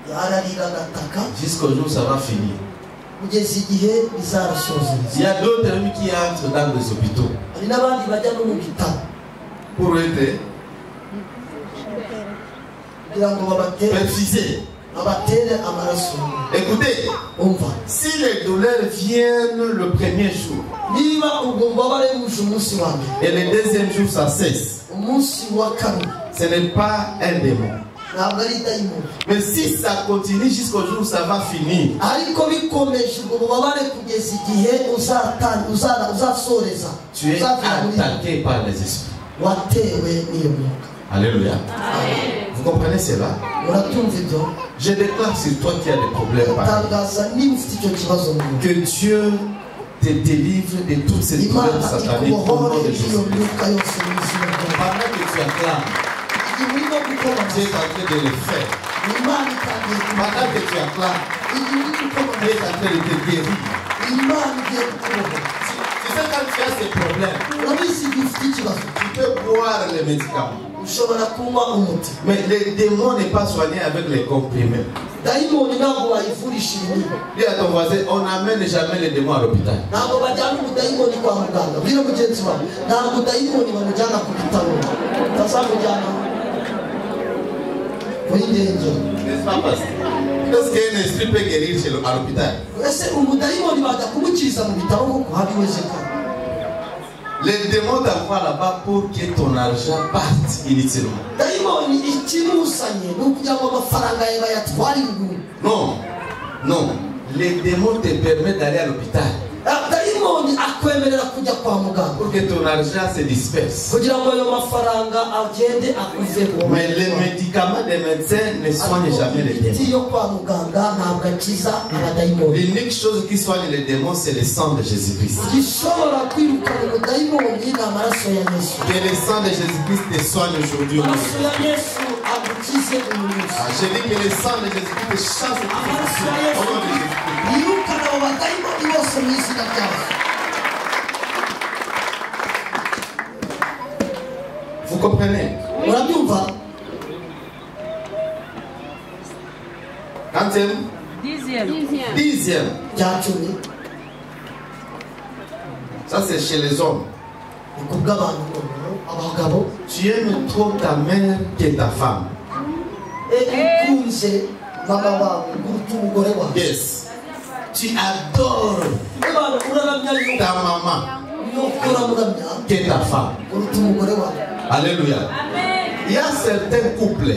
yararira agataka jusqu'au jour où ça va finir. Kugeza igihe bizarasozereza. Il y a d'autres même qui entrent dans les hôpitaux. Hari n'abandi bajya no mu bitaro pour être kugira ngo babatere perfusés. Babatere amaraso. Écoutez, umva. Si les douleurs viennent le premier jour, niba ubwo bubabare buje umunsi wa mbere, et le deuxième jour ça cesse, umunsi wa kabiri, ce n'est pas un démon. Ntabwo ari dayimoni. Mais si ça continue jusqu'au jour où ça va finir, ariko bikomeje ubwo bubabare kugeza igihe uzasoreza, tu es attaqué par les esprits. Watewe n'iyo myuka. Alléluia. Vous comprenez cela? Je déclare sur toi qu'il y a des problèmes. Que Dieu te délivre de toutes ces douleurs sataniques au nom de Jésus. Pendant que tu acclames, Dieu est en train de le faire. Pendant que tu acclames, Dieu est en train de te guérir. Tu sais, quand tu as ces problèmes, tu peux boire les médicaments. Mais le démon n'est pas soigné avec les comprimés. Dis à ton voisin, on n'amène jamais les démons à l'hôpital. N'est-ce pas, pasteur? Est-ce qu'un esprit peut guérir à l'hôpital? Les démons t'envoient là-bas pour que ton argent parte inutilement. Non, non. Les démons te permettent d'aller à l'hôpital pour que ton argent se disperse. Mais les médicaments des médecins ne soignent jamais les démons. L'unique chose qui soigne les démons, c'est le sang de Jésus-Christ. Que le sang de Jésus-Christ te soigne aujourd'hui. Je dis que le sang de Jésus-Christ te chasse au nom de Jésus-Christ. Vous comprenez? Quantième? Dixième. Dixième. Ça c'est chez les hommes. Tu aimes trop ta mère que ta femme. Yes. Tu adores ta maman que ta femme. Alléluia. Il y a certains couples,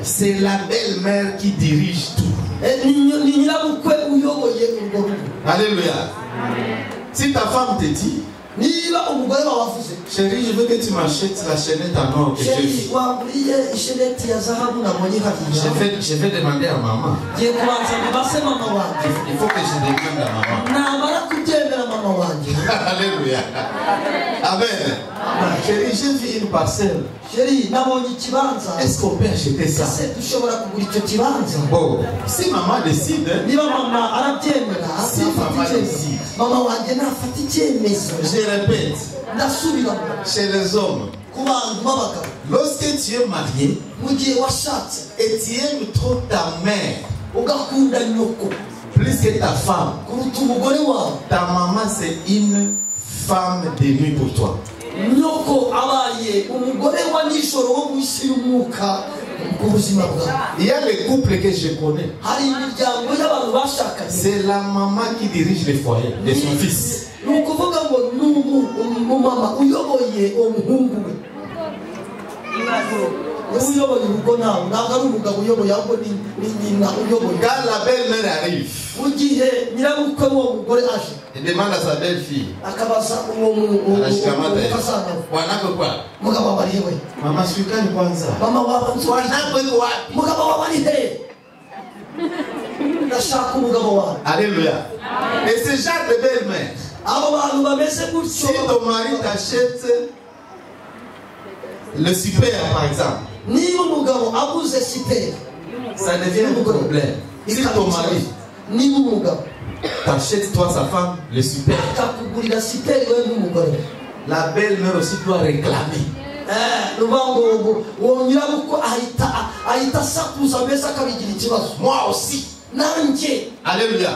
c'est la belle-mère qui dirige tout. Alléluia. Si ta femme te dit, chérie, je veux que tu m'achètes la chaînette en or que j'ai vue. Je vais demander à maman. Il faut que je demande à maman. Alléluia. Amen. Chérie, j'ai vu une parcelle. Est-ce qu'on peut acheter ça? Bon, si maman décide, si maman décide, je répète, chez les hommes, lorsque tu es marié et tu aimes trop ta mère plus que ta femme, ta maman c'est une femme de nuit pour toi. Il y a les couples que je connais. C'est la maman qui dirige le foyer de son fils. Quand la belle-mère arrive, il demande à sa belle-fille, Mama sukani kwanza. Alléluia. Et ce genre de belle-mère, si ton mari t'achète le super par exemple, ça devient un problème. Si ton mari t'achète toi sa femme le super, la belle-mère aussi doit réclamer. Moi aussi. Alléluia.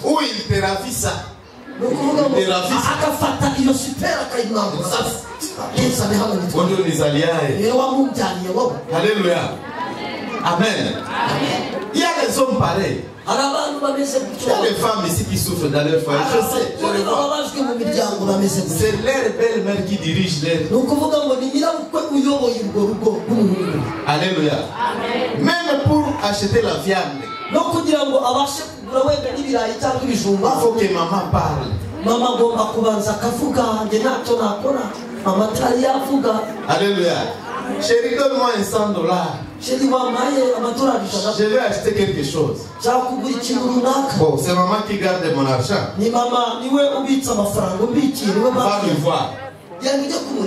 Où il te ravit ça. Il te ravit ça. Alléluia. Amen. Il y a des hommes pareils. Il y a des femmes ici qui souffrent dans leur foyer. Je sais. C'est leur belle-mère qui dirige leur. Alléluia. Même pour acheter la viande, il faut que maman parle. Alléluia. Chérie, donne-moi un $100. Je vais acheter quelque chose. Bon, c'est maman qui garde mon argent. Va me voir.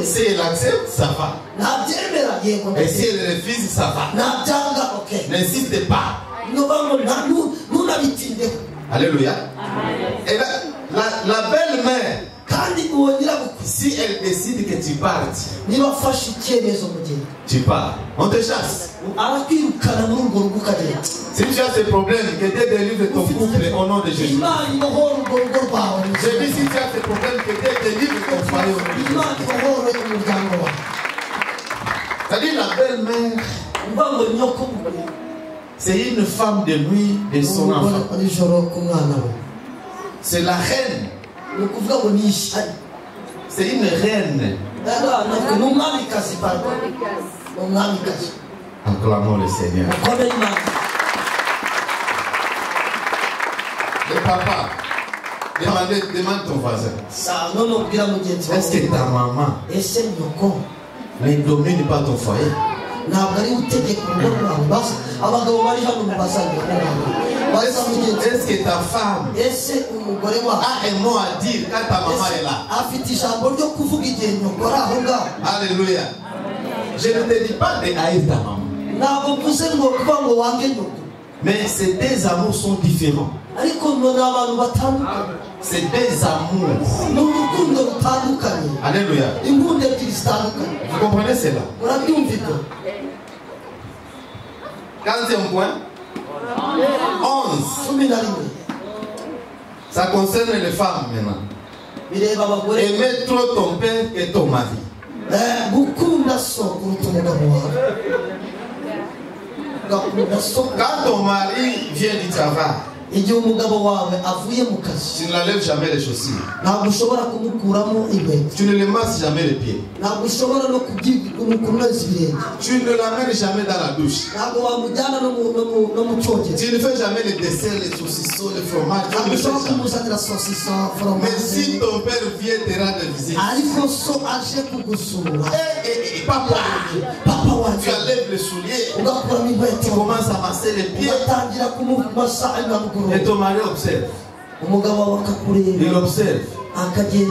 Si elle accepte, ça va. Et si elle refuse, ça va. N'insiste pas. Alléluia. Et la belle-mère, si elle décide que tu partes, tu pars. On te chasse. Si tu as ce problème, que Dieu délivre ton couple au nom de Jésus. Je dis, si tu as ce problème, que Dieu délivre ton foyer au nom de Jésus. C'est-à-dire la belle-mère, c'est une femme de nuit de son enfant. C'est la reine. C'est une reine. Acclamons le Seigneur. Le papa, demande ton voisin. Est-ce que ta maman ne domine pas ton foyer? Est-ce que ta femme a un mot à dire quand ta maman est là? Alléluia. Je ne te dis pas de haïr ta maman. Mais ces deux amours sont différents. C'est deux amours. Alléluia. Vous comprenez cela? 15e point. 11. Ça concerne les femmes maintenant. Aimer trop ton père que ton mari. Quand ton mari vient du travail, tu ne l'enlèves jamais les chaussures. Tu ne le masses jamais les pieds. Tu ne l'amènes jamais dans la douche. Tu ne fais jamais les desserts, les saucissons, les fromages. Tu ne fais jamais. Mais si ton père vient te rendre visite, hey, papa, tu enlèves les souliers, tu commences à masser les pieds. Et ton mari observe. Il observe.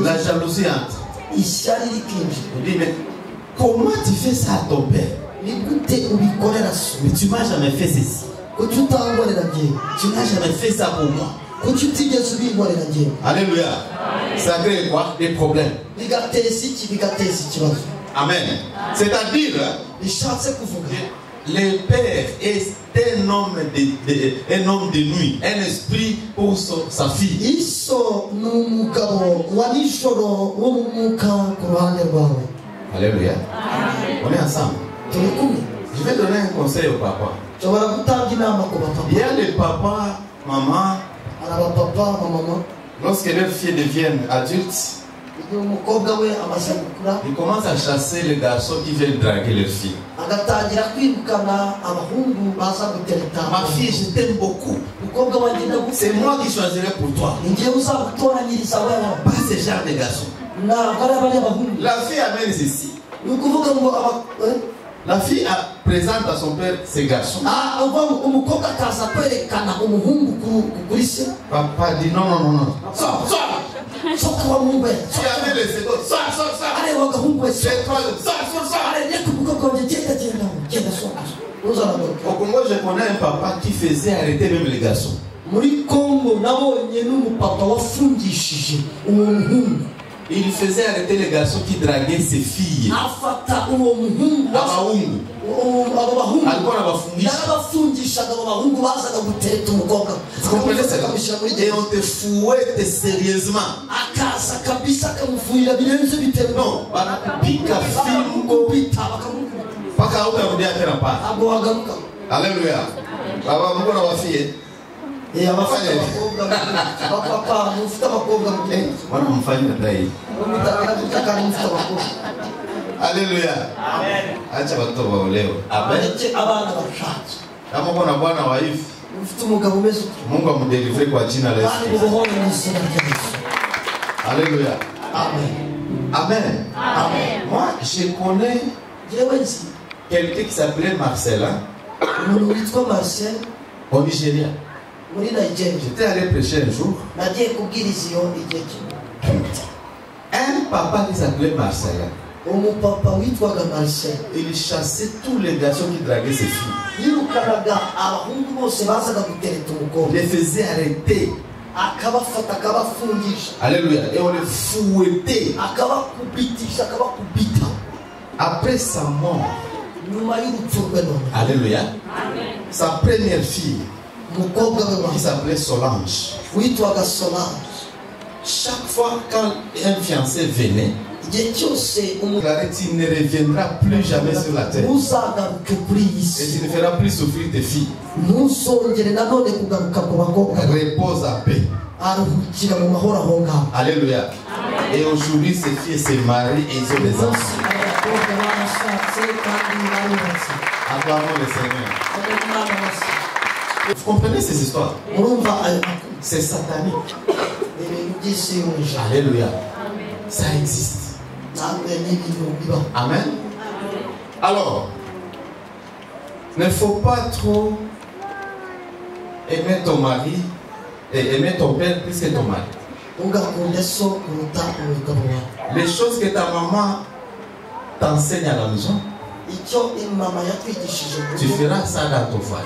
La jalousie entre. Il dit, mais comment tu fais ça à ton père? Mais tu m'as jamais fait ceci. Tu n'as jamais fait ça pour moi. Alléluia. Ça crée quoi? Des problèmes. Amen. C'est-à-dire, le père est un homme de nuit, un esprit pour sa fille. Alléluia. On est ensemble. Je vais donner un conseil au papa. Il y a les papas, maman, lorsque leurs filles deviennent adultes, ils commencent à chasser les garçons qui viennent draguer leurs filles. Ma fille, je t'aime beaucoup. C'est moi qui choisirai pour toi. Pas ce genre de garçons. La fille amène ceci. La fille présente à son père ses garçons. Papa dit non, non, non, non. Sors, sors. Tu avais le second. Sors, sors, sors. Les trois, sors, sors, sors. Au Congo, je connais un papa qui faisait arrêter même les garçons. Il faisait arrêter les garçons qui draguaient ses filles. Vous comprenez cela? Et on te fouette sérieusement. Non, Alléluia. Alléluia. Acha watoto waolewe. Amen. Kama uko na bwana wa hivi, Mungu amdelivre kwa jina la Yesu. Alléluia. Amen. Amen. Amen. Moi, je connais Quelqu'un qui s'appelait Marcelin au Nigeria. J'étais allé prêcher un jour. Un papa qui s'appelait Marcelin. Il chassait tous les garçons qui draguaient ses filles. Il les faisait arrêter. Alléluia. Et on les fouettait. Après sa mort, alléluia, sa première fille, qui s'appelait Solange, chaque fois quand un fiancé venait, il déclarait, tu ne reviendras plus jamais sur la terre. Et tu ne feras plus souffrir tes filles. Repose à paix. Alléluia. Et aujourd'hui, ces filles se marient et ils ont des enfants. Acclamons le Seigneur. Vous comprenez ces histoires? C'est satanique. Alléluia. Ça existe. Amen. Alors, ne faut pas trop aimer ton mari et aimer ton père plus que ton mari. Les choses que ta maman t'enseigne à la maison, tu feras ça dans ton foyer.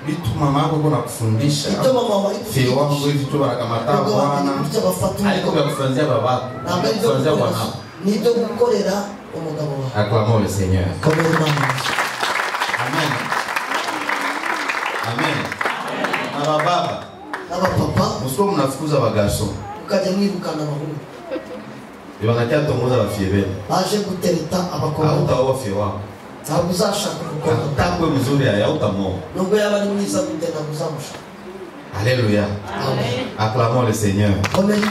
Vitu mama yako kuna kufundisha. Fie wangu hivi tu wanakamata bwana. Haiko vya kufanzia babako. Kufanzia bwanako. Acclamons le Seigneur. Amen. Amen. Na baba. Msiko mnafukuza bagaso. Wanakia tongoza bafie benu. Hautaoa fie wako. Takwe mzuri haya utamoa. Alléluia. Acclamons le Seigneur. Quatrième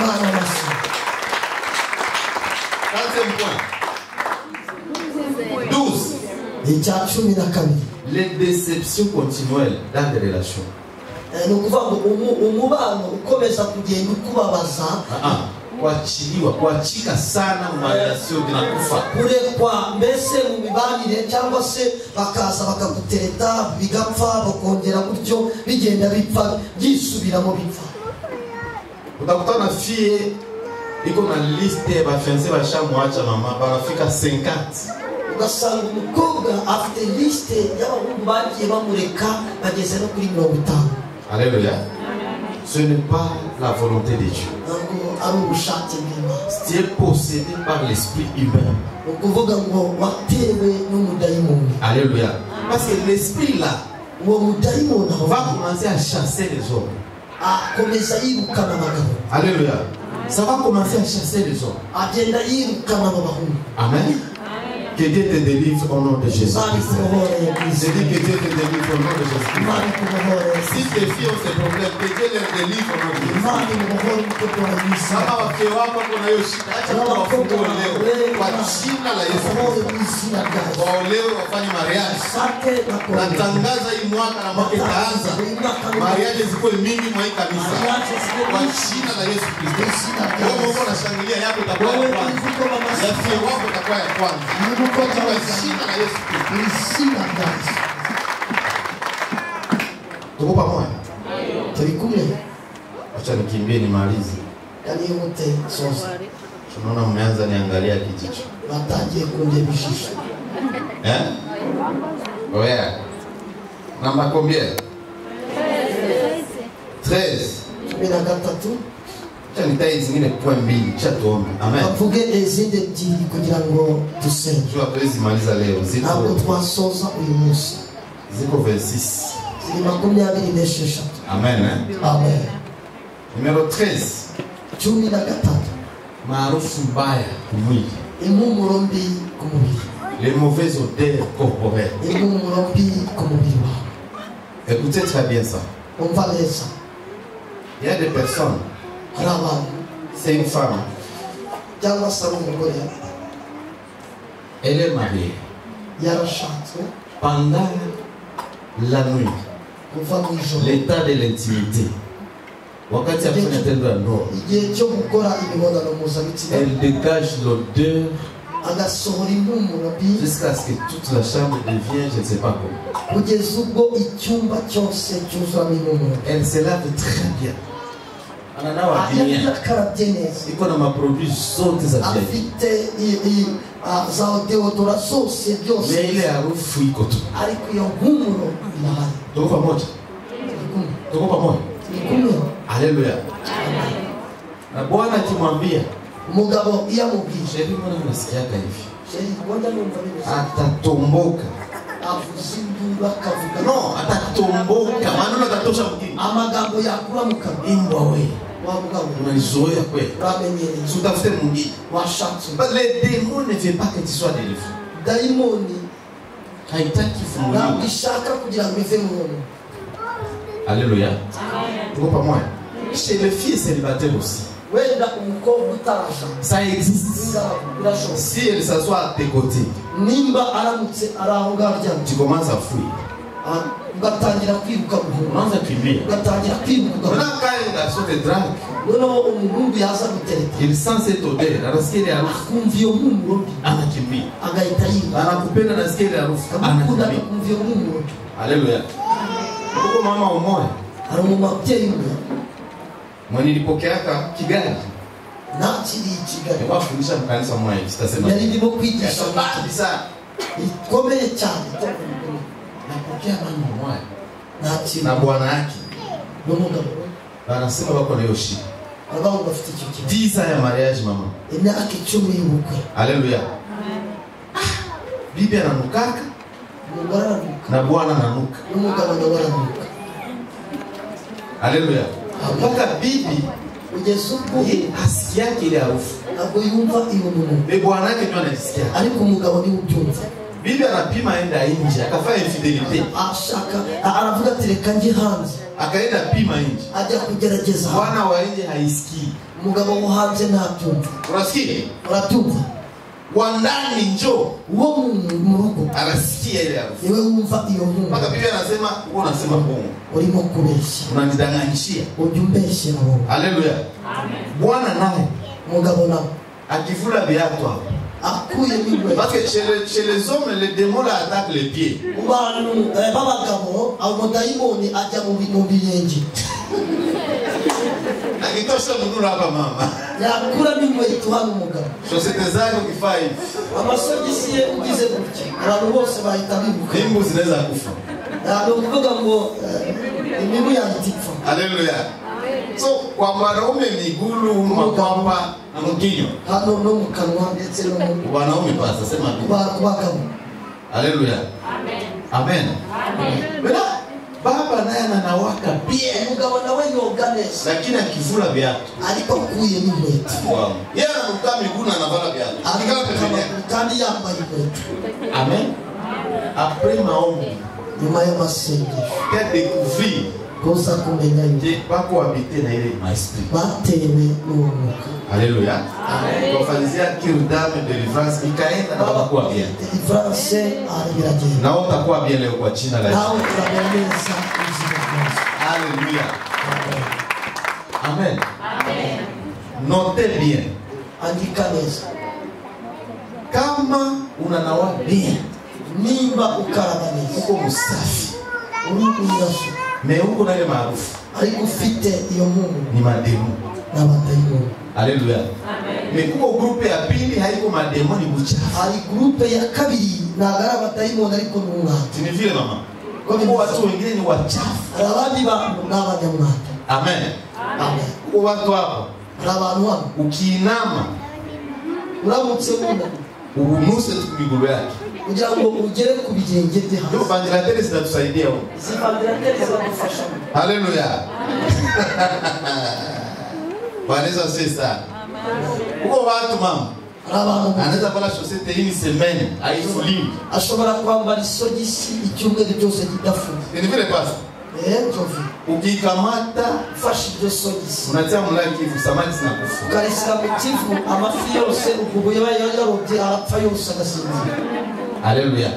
point. 12. Les déceptions continuelles dans des relations. Kuachiliwa, kuachika sana mu relation binakufa. Kurekwa mbese mu mibanire cyangwa se bakaza bakagutereta bigapfa bakongera gutyo bigenda bipfa byisubiramo bipfa. Utakutana fille iko na liste ba fiancé bashamwacha mama barafika 50. Ugasanga umukobwa afite liste y'abahungu bagiye bamureka bageze no kuri 50. Alléluia. Ce n'est pas la volonté de Dieu. Tu es possédé par l'esprit humain. Alléluia. Parce que l'esprit là va commencer à chasser les hommes. Alléluia. Ça va commencer à chasser les hommes. Amen. Que Dieu te délivre au nom de Jésus-Christ. Je dis que Dieu te délivre au nom de Jésus-Christ. Si tes filles ont ces problèmes, que Dieu les délivre au nom de Jésus. Natangaza hii mwaka na mwaka itaanza. Mariage zikuwe mingi mwa hii kanisa. Kwa jina la Yesu Kristo. Wewe uko unashangilia yako itakuwa ya kwanza. Ya fie wako itakuwa ya kwanza. Kwa jina la Yesu Kristo. Tuko pamoja? Turi kumwe. Acha nikimbie nimalize. Kanihute soza. Tunaona mmeanza niangalia kijicho. Batangiye kundeba ijisho. Eh? Ouais. Namba combien? 13. 13. Acha nitaye zingine point mbili, acha tuombe. Amen. Bavuge izindi ebyiri kugira ngo dusenge. Jua tuwezi maliza leo. Ziko. Ntabwo twasoza uyu munsi. Ziko 26. Ziri 26. Amen. Eh? Amen. Numero 13. 13. Maarufu mbaya kumwili. Impumuro mbi ku mubiri. Les mauvaises odeurs corporelles. Impumuro mbi ku mubiri wawe. Écoutez très bien ça. Umva neza. Il y a des personnes. Hari abantu. C'est une femme. Cyangwa se ari umugore. Elle est mariée. Yarashatswe. Pendant la nuit. Kuva mu ijoro. L'état de l'intimité. Wakati afanya tendo la ndoa. Igihe cyo gukora imibonano mpuzabitsina. Elle dégage l'odeur Agasohora impumuro mbi. Jusqu'à ce que toute la chambre devienne, je ne sais pas comment. Kugeza ubwo icyumba cyose cyuzuramo impumuro. Elle se lave très bien. Ananawa bien. Yakarabye neza. Iko na maproduits zote za bien. Afite za deodora zose byose. Mais ile harufu iko tu. Ariko iyo mpumuro irahari. Tuko pamoja? Tuko pamoja? Haleluya. Na Bwana akimwambia umugabo iyo amubwiye, chéri, mbona unasikiaga hivi? Chéri, mbona numva bimeze? Atatomboka. Avuza induru akavuga. No, atatomboka. Maneno atatosha mkini. Amagambo yakura mu kanwa. Imbwa we. Wa mugabo. Unaizoea kweli. Uramenyereye. Si utafute mwingine. Washatse. But le démon ne veut pas que tu sois délivré. Daimoni haitaki kufunguliwa. Ntabwo ishaka kugira ngo ive mu muntu. Alléluia. Tuko pamoja? Chez les filles célibataires aussi. Wenda umukobwa utarasha. Ça existe. Si elle s'assoit à tes côtés, nimba aramutse ari aho ngaho aryamye, tu commences à fuir. Ugatangira kwiruka buhoro. Unaanza kimbia. Ugatangira kwiruka. Maintenant quand un garçon te drague, noneho umuhungu yaza gutereta, il sent cette odeur, anasikia ile harufu, akumva iyo mpumuro mbi, anakimbia. Agahita yiruka. Anakupenda, anasikia ile harufu, akagukunda, anakimbia. akumva iyo mpumuro mbi. Alléluia. Kuko mama umoya, hari umubyeyi umwe mwenye nilipokeaka Kigali, nakiriye i Kigali, nilikuwa nafundisha mkanisa mmoja hivi, sitasema. Yari ndimo kwigisha kabisa ikomeye cyane. Napokea mama mmoja nakiriye na bwana yake n'umugabo we, anasema wako na hiyo shida. Abagabo bafite icyo kibazo. 10 ans ya mariage mama. Imyaka 10 y'ubukwe. Haleluya. Bibi ananukaka, umugore aranuka, na bwana ananuka, n'umugabo nawe aranuka. Haleluya. Mpaka bibi kugeza ubwo hasikiake ile harufu, ntabwo yumva iyo mpumuro. Ni bwana yake ndio anajisikia, ariko umugabo niwe ubyumva. Bibi anapima aenda nje, akafanya infidelite. Ashaka, aravuga ati reka njye hanze. Akaenda pima nje. Ajya kugerageza. Bwana wa nje haisikii. Umugabo wo hanze ntabyumva. Unasikia? Urabyumva? Wa ndani njo uwo mu rugo anasikia ile harufu. Niwe wumva iyo mpumuro. Mpaka bibi anasema, wewe unasema bongo. Urimo kubeshya. Unanidanganyishia. Ujya umbeshyera wowe. Haleluya. Amen. Bwana naye umugabo nawe akivula viatu hapo. Akuye Parce que chez les hommes, les démons là attaquent les pieds. Abantu b'abagabo abadayimoni ajya mu birenge. Akitosha mguu hapa mama. Yakura n'inkweto hano umugabo. Chaussette zake ukifaa hivi. Amasogisi ye ugize gutya. Abantu bose bahita biruka. Imbu zinaweza kufa. Ntabwo kuvuga ngo imibu yahita ipfa. Haleluya. So kwa wanaume migulu makwapa na mkinyo. Hano no mu kanwa ndetse no mu wanaume pasa sema bagabo. Haleluya. Amen. Amen. Amen. Bena baba naye anawaka bien. Umugabo nawe yoga neza. Lakini akivula viatu. Ariko akuye n'inkweto. Wow. Yeye ananuka miguu na anavala viatu. Akikaa pembeni kandi yambaye inkweto. Amen. Après maombi, nyuma y'amasengesho, tu découvrir koza kumenya yuko bako habité na ile esprit. Batewe n'uwo mwuka. Alléluia. Amen. Kwa kirdame deliverance ikaenda na bakakuwa bien. Deliverance arabiragenda. Na utakuwa bien leo kwa jina la Yesu. Nawe utamera neza ubuzima bwawe. Alléluia. Amen. Amen. Notez bien. Andika neza. Kama unanawa bien, nimba ukaraba neza, uko msafi, uri umunyasuku, mais uko na ile maarufu, ariko ufite iyo mpumuro, ni mademo n'abadayimoni. Alléluia. Amen. Mais kuko groupe ya pili haiko mademo ni buchafu. Hari groupe ya kabiri ntabwo ari abadayimoni ariko ni umwanda. Ni vile mama. Kwa watu wengine ni wachafu. Hari abandi bantu ni abanyamwanda. Amen. Amen. Kuko watu hapo. Hari abantu hano. Ukiinama uramutse wunamye, unuse tu miguu yake. Kugira ngo ugere ku birenge bye hasi. Ndio ventilateur zinatusaidia huko. Izi ventilateur ziradufasha. Haleluya. Bwana Yesu asifiwe sana. Uko watu mama. Anaweza vala chaussette une semaine haifuliwi. Ashobora kwambara isogisi icyumweru cyose kidafuye. Ni vile pasi. Nzovu. Ukikamata ufashe iryo sogisi. Unatia mulaki kivu samaki zinakufa. Ukarisira mu kivu amafi yose ukubuye yarobye arapfa yose agasinzira. Haleluya.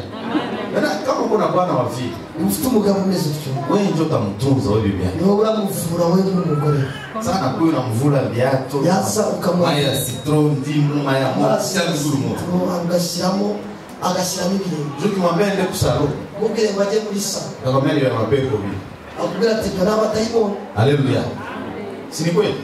Maintenant, kama uko na bwana wa vile, ufite umugabo umeze utyo, wewe ndio utamtunza wewe bibi yako. Ni wowe uramuvura wewe nk'umugore. Sana kuyo unamvura viatu. Yasa ukamwa. Maya citron, ndimu, maya moto, mzuri moto. Agashyiramo agashyiramo ibintu. Je kimwambia ende kusalo. Mubwire ngo ajye muri salo. Nakwambia ni mapepo vile. Akubwira ati ibyo ni abadayimoni. Haleluya. Si ni kweli?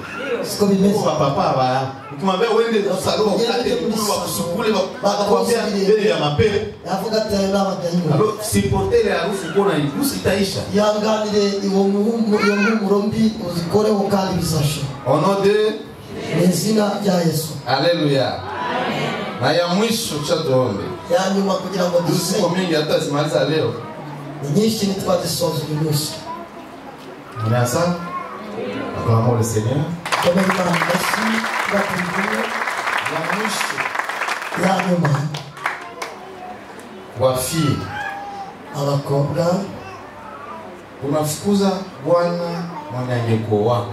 Siko bimeze. Kwa papa ba ukimwambia uende kusalo ukate mguu wa kusukule bakwambia mbele ya mapepo. Yavuga ati ayo ni abadayimoni. Alors supporter ile harufu kona igusi itaisha. Yanganire iwo muhumuro mbi uzikoreho kandi bizasha. Au nom de mu izina rya Yesu. Haleluya. Na ya mwisho cha tuombe. Ya nyuma kugira ngo dusenge. Siku mingi hata simaliza leo. Ni nyinshi ntitwazisoza uyu munsi. Mnasa? Acclamons le Seigneur. Ya mwisho. Ya nyuma. Wafie. Abakobwa. Unafukuza bwana mwenye angekuoa.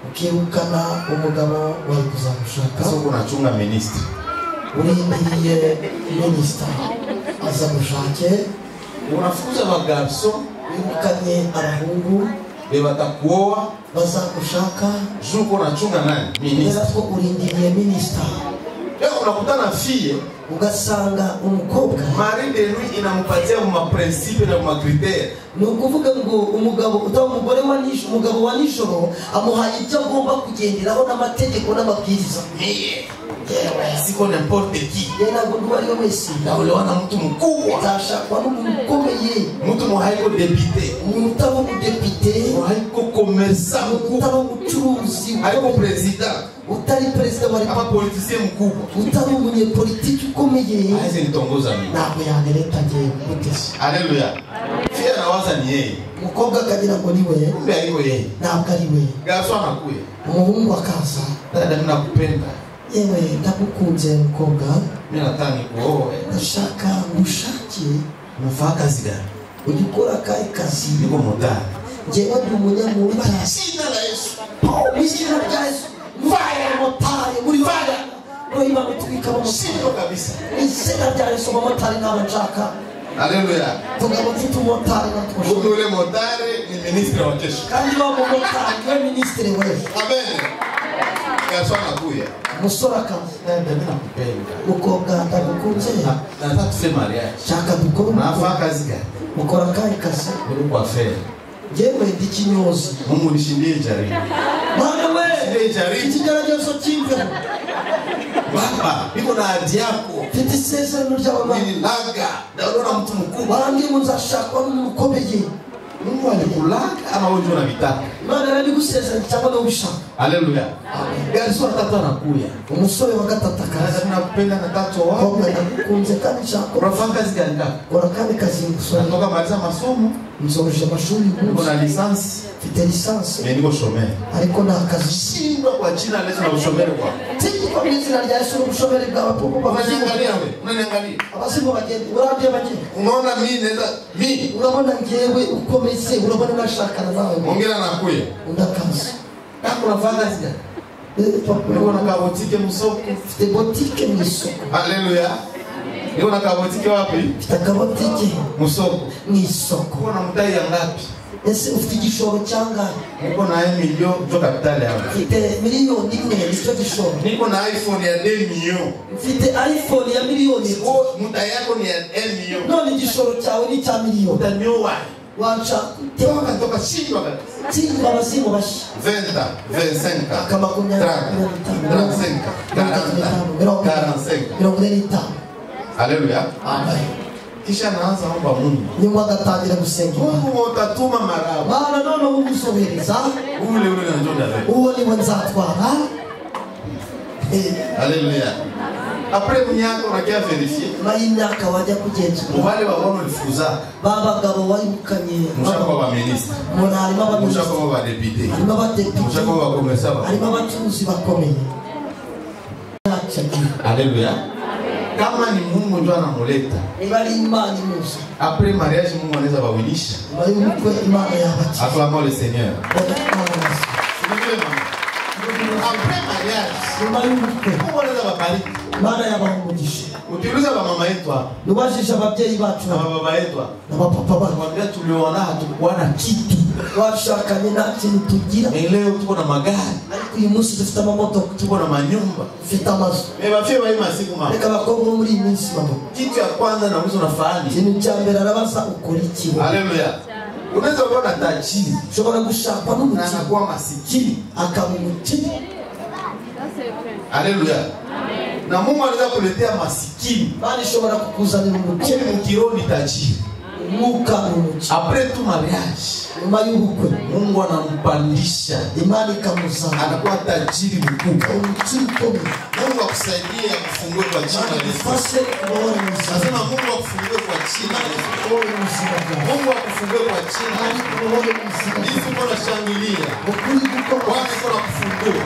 Ukirukana umugabo wari kuzamushaka. Sasa unachunga ministre. Urindiriye ministre azamushake. Unafukuza bagarso, wirukanye abahungu batakuoa bazagushaka. Juko unachunga nani? Ministre. Kubera ko urindiriye ministre. Leo unakutana fille ugasanga umukobwa mari de lui inampatia ma principe na ma critère. Ni ukuvuga ngo umugabo utaba umugore wa nijoro, umugabo wa nijoro amuhaye ibyo agomba kugenderaho n'amategeko n'amabwiriza. Siko n'importe qui. Yeye ntabwo ndi uwo ari we wese. Naolewa na mtu mkubwa. Nzashakwa n'umuntu ukomeye. Mtu haiko député. Umuntu utaba umudepite. Haiko commerçant mkubwa. Utaba umucuruzi. Haiko president. Utari perezida wa kama politicien mkubwa. Utari umunyepolitiki ukomeye. Haizi nitongoza mimi. Ntabwo yantereta ngewe gutese. Haleluya. Fia anawaza ni yeye. Umukobwa akagira ngo ni we. Kumbe haiko yeye. Ntabwo ari we. Garçon anakuya. Umuhungu akaza. Dada mimi nakupenda. Yewe ndagukunze mukobwa. Mimi nataka nikuoe. Ndashaka ngushake. Unafanya kazi gani? Ujya ukora akahe kazi? Niko motari. Njyewe ndi umunyamotari. Jina la Yesu. Mu izina rya Yesu. Fire motari muri fire. Roho imutwika mu Shindwa kabisa. Izina rya Yesu motari ntabwo nshaka. Haleluya. Tugabo mfite umotari natwo. Ule motari ni ministre wa kesho. Kandi wa motari ni ministre w'ejo. Amen. Garçon anakuya. Umusore akaza. Dada mimi nakupenda. Mukobwa ndagukunze. Nataka tufe mariage. Shaka dukore. Unafanya kazi gani? Mukora akahe kazi? Niko coiffeur. Njyewe ndi kinyozi. Mungu nishindie jaribu. Bwana we. Nishindie jaribu. Ikigeragezo kimveho. Baba, niko na ahadi yako. Mfite isezerano ryawe Mana. Nililaga. Naona mtu mkubwa. Barambwiye ngo nzashakwa n'umuntu ukomeye. Mungu alikulaga ama wewe ndio unavitaka? Imana yarabigusezeranye cyangwa niwe ubishaka. Haleluya. Garçon atatu anakuya. Umusore wa gatatu akaza. Dada nakupenda na tatu wako. Mukobwa ndagukunze kandi nshaka. Unafanya kazi gani kaka? Kora akandi kazi musore. Natoka maliza masomo. Nsoje amashuri Niko na licence. Mfite licence. Mais niko chômeur. Ariko nta kazi. Shindwa kwa jina la Yesu na ushomeri kwako. Tsindwa mu izina rya Yesu n'ubushomeri bwawe kuko Unaniangalia wewe. Unaniangalia. Abazimu bagenda urambye bagenda. Unaona mimi naweza mimi. Urabona ngewe ukomeze urabona nashakana nawe. Ongera nakuya. Undi akaza. Kaka unafanya kazi gani? Niko na kabotike msoko. Mfite botike mu isoko. Haleluya. Niko na kabotike wapi? Mfite akabotike msoko. Mu isoko. Uko na mtaji ya ngapi? Ese ufite igishoro cyangwa? Niko na 1 million ndio capital yangu. Mfite miliyoni 1 nicyo gishoro. Niko na iPhone ya 2 million. Mfite iPhone ya miliyoni. Mtaji yako ni ya 1 million. None igishoro cyawe ni cya miliyoni. Utanyoa. Wanca toka toka shindwa kabisa. Tsindwa abazimu bashya. 20, 25, aka makumyabiri, 30, 35, 40, 45. 45. Haleluya. Amen. Kisha naanza omba Mungu. Nyuma agatangira gusenga. Mungu utatuma maraba. Mana none ubusobereza. Ule ule ndio ndio. Uwo niwe nzatwara. Haleluya. Après myaka unakia verifier. Nyuma y'imyaka wajya kugenzura. Wale wabona ulifukuza. Babagabo wayukanye. Mushaka wa ministre. Mbona harimo abaminisitiri. Mushaka wa député. Harimo abadepite. Mushaka wa commerçant. Harimo abacuruzi bakomeye. Haleluya. Kama ni Mungu ndio anamuleta. Niba ari Imana imuzi. Après mariage Mungu anaweza bawilisha. Nyuma y'ubukwe Imana yabakiza. Acclamons le Seigneur. Après mariage nyuma y'ubukwe Mungu anaweza babariki. Imana yabaha umugisha. Ukiuliza ba mama yetu hapa Nubajije ababyeyi bacu na baba yetu hapa, n'abapapa bacu, wakwambia tulioana hatukuwa na kitu. Twashakanye nta kintu tugira, Na leo tuko na magari, ariko uyu munsi dufite amamodoka, tuko na manyumba. dufite amazu. Mais bafie ba hii masiku mama. Reka abakobwa bo muri iyi minsi mama, Kitu ya kwanza nauliza unafanya. ikintu cya mbere arabaza ukora iki wowe? Haleluya. Unaweza kuwa na tajiri Ushobora gushakwa na n'umukire anakuwa masikini. akaba umukire. Haleluya. Na Mungu anaweza kuletea masikini. Imana ishobora kukuzanira umukire. Kumbe mkiroho ni tajiri. Umwuka ni umukire. Après tout mariage, Nyuma y'ubukwe Mungu anampandisha, Imana ikamuzana, anakuwa tajiri mkubwa. umukire ukomeye. Mungu akusaidie akufungue kwa jina Imana la Yesu. igufashe kubohora ubuzima. Nasema Mungu akufungue kwa jina la Yesu. Kubohora ubuzima bwawe. Mungu akufungue kwa jina la Imana Yesu. ikubohore ubuzima bwawe. Yesu, mbona shangilia. Ukuri gukora Bwana iko nakufungua.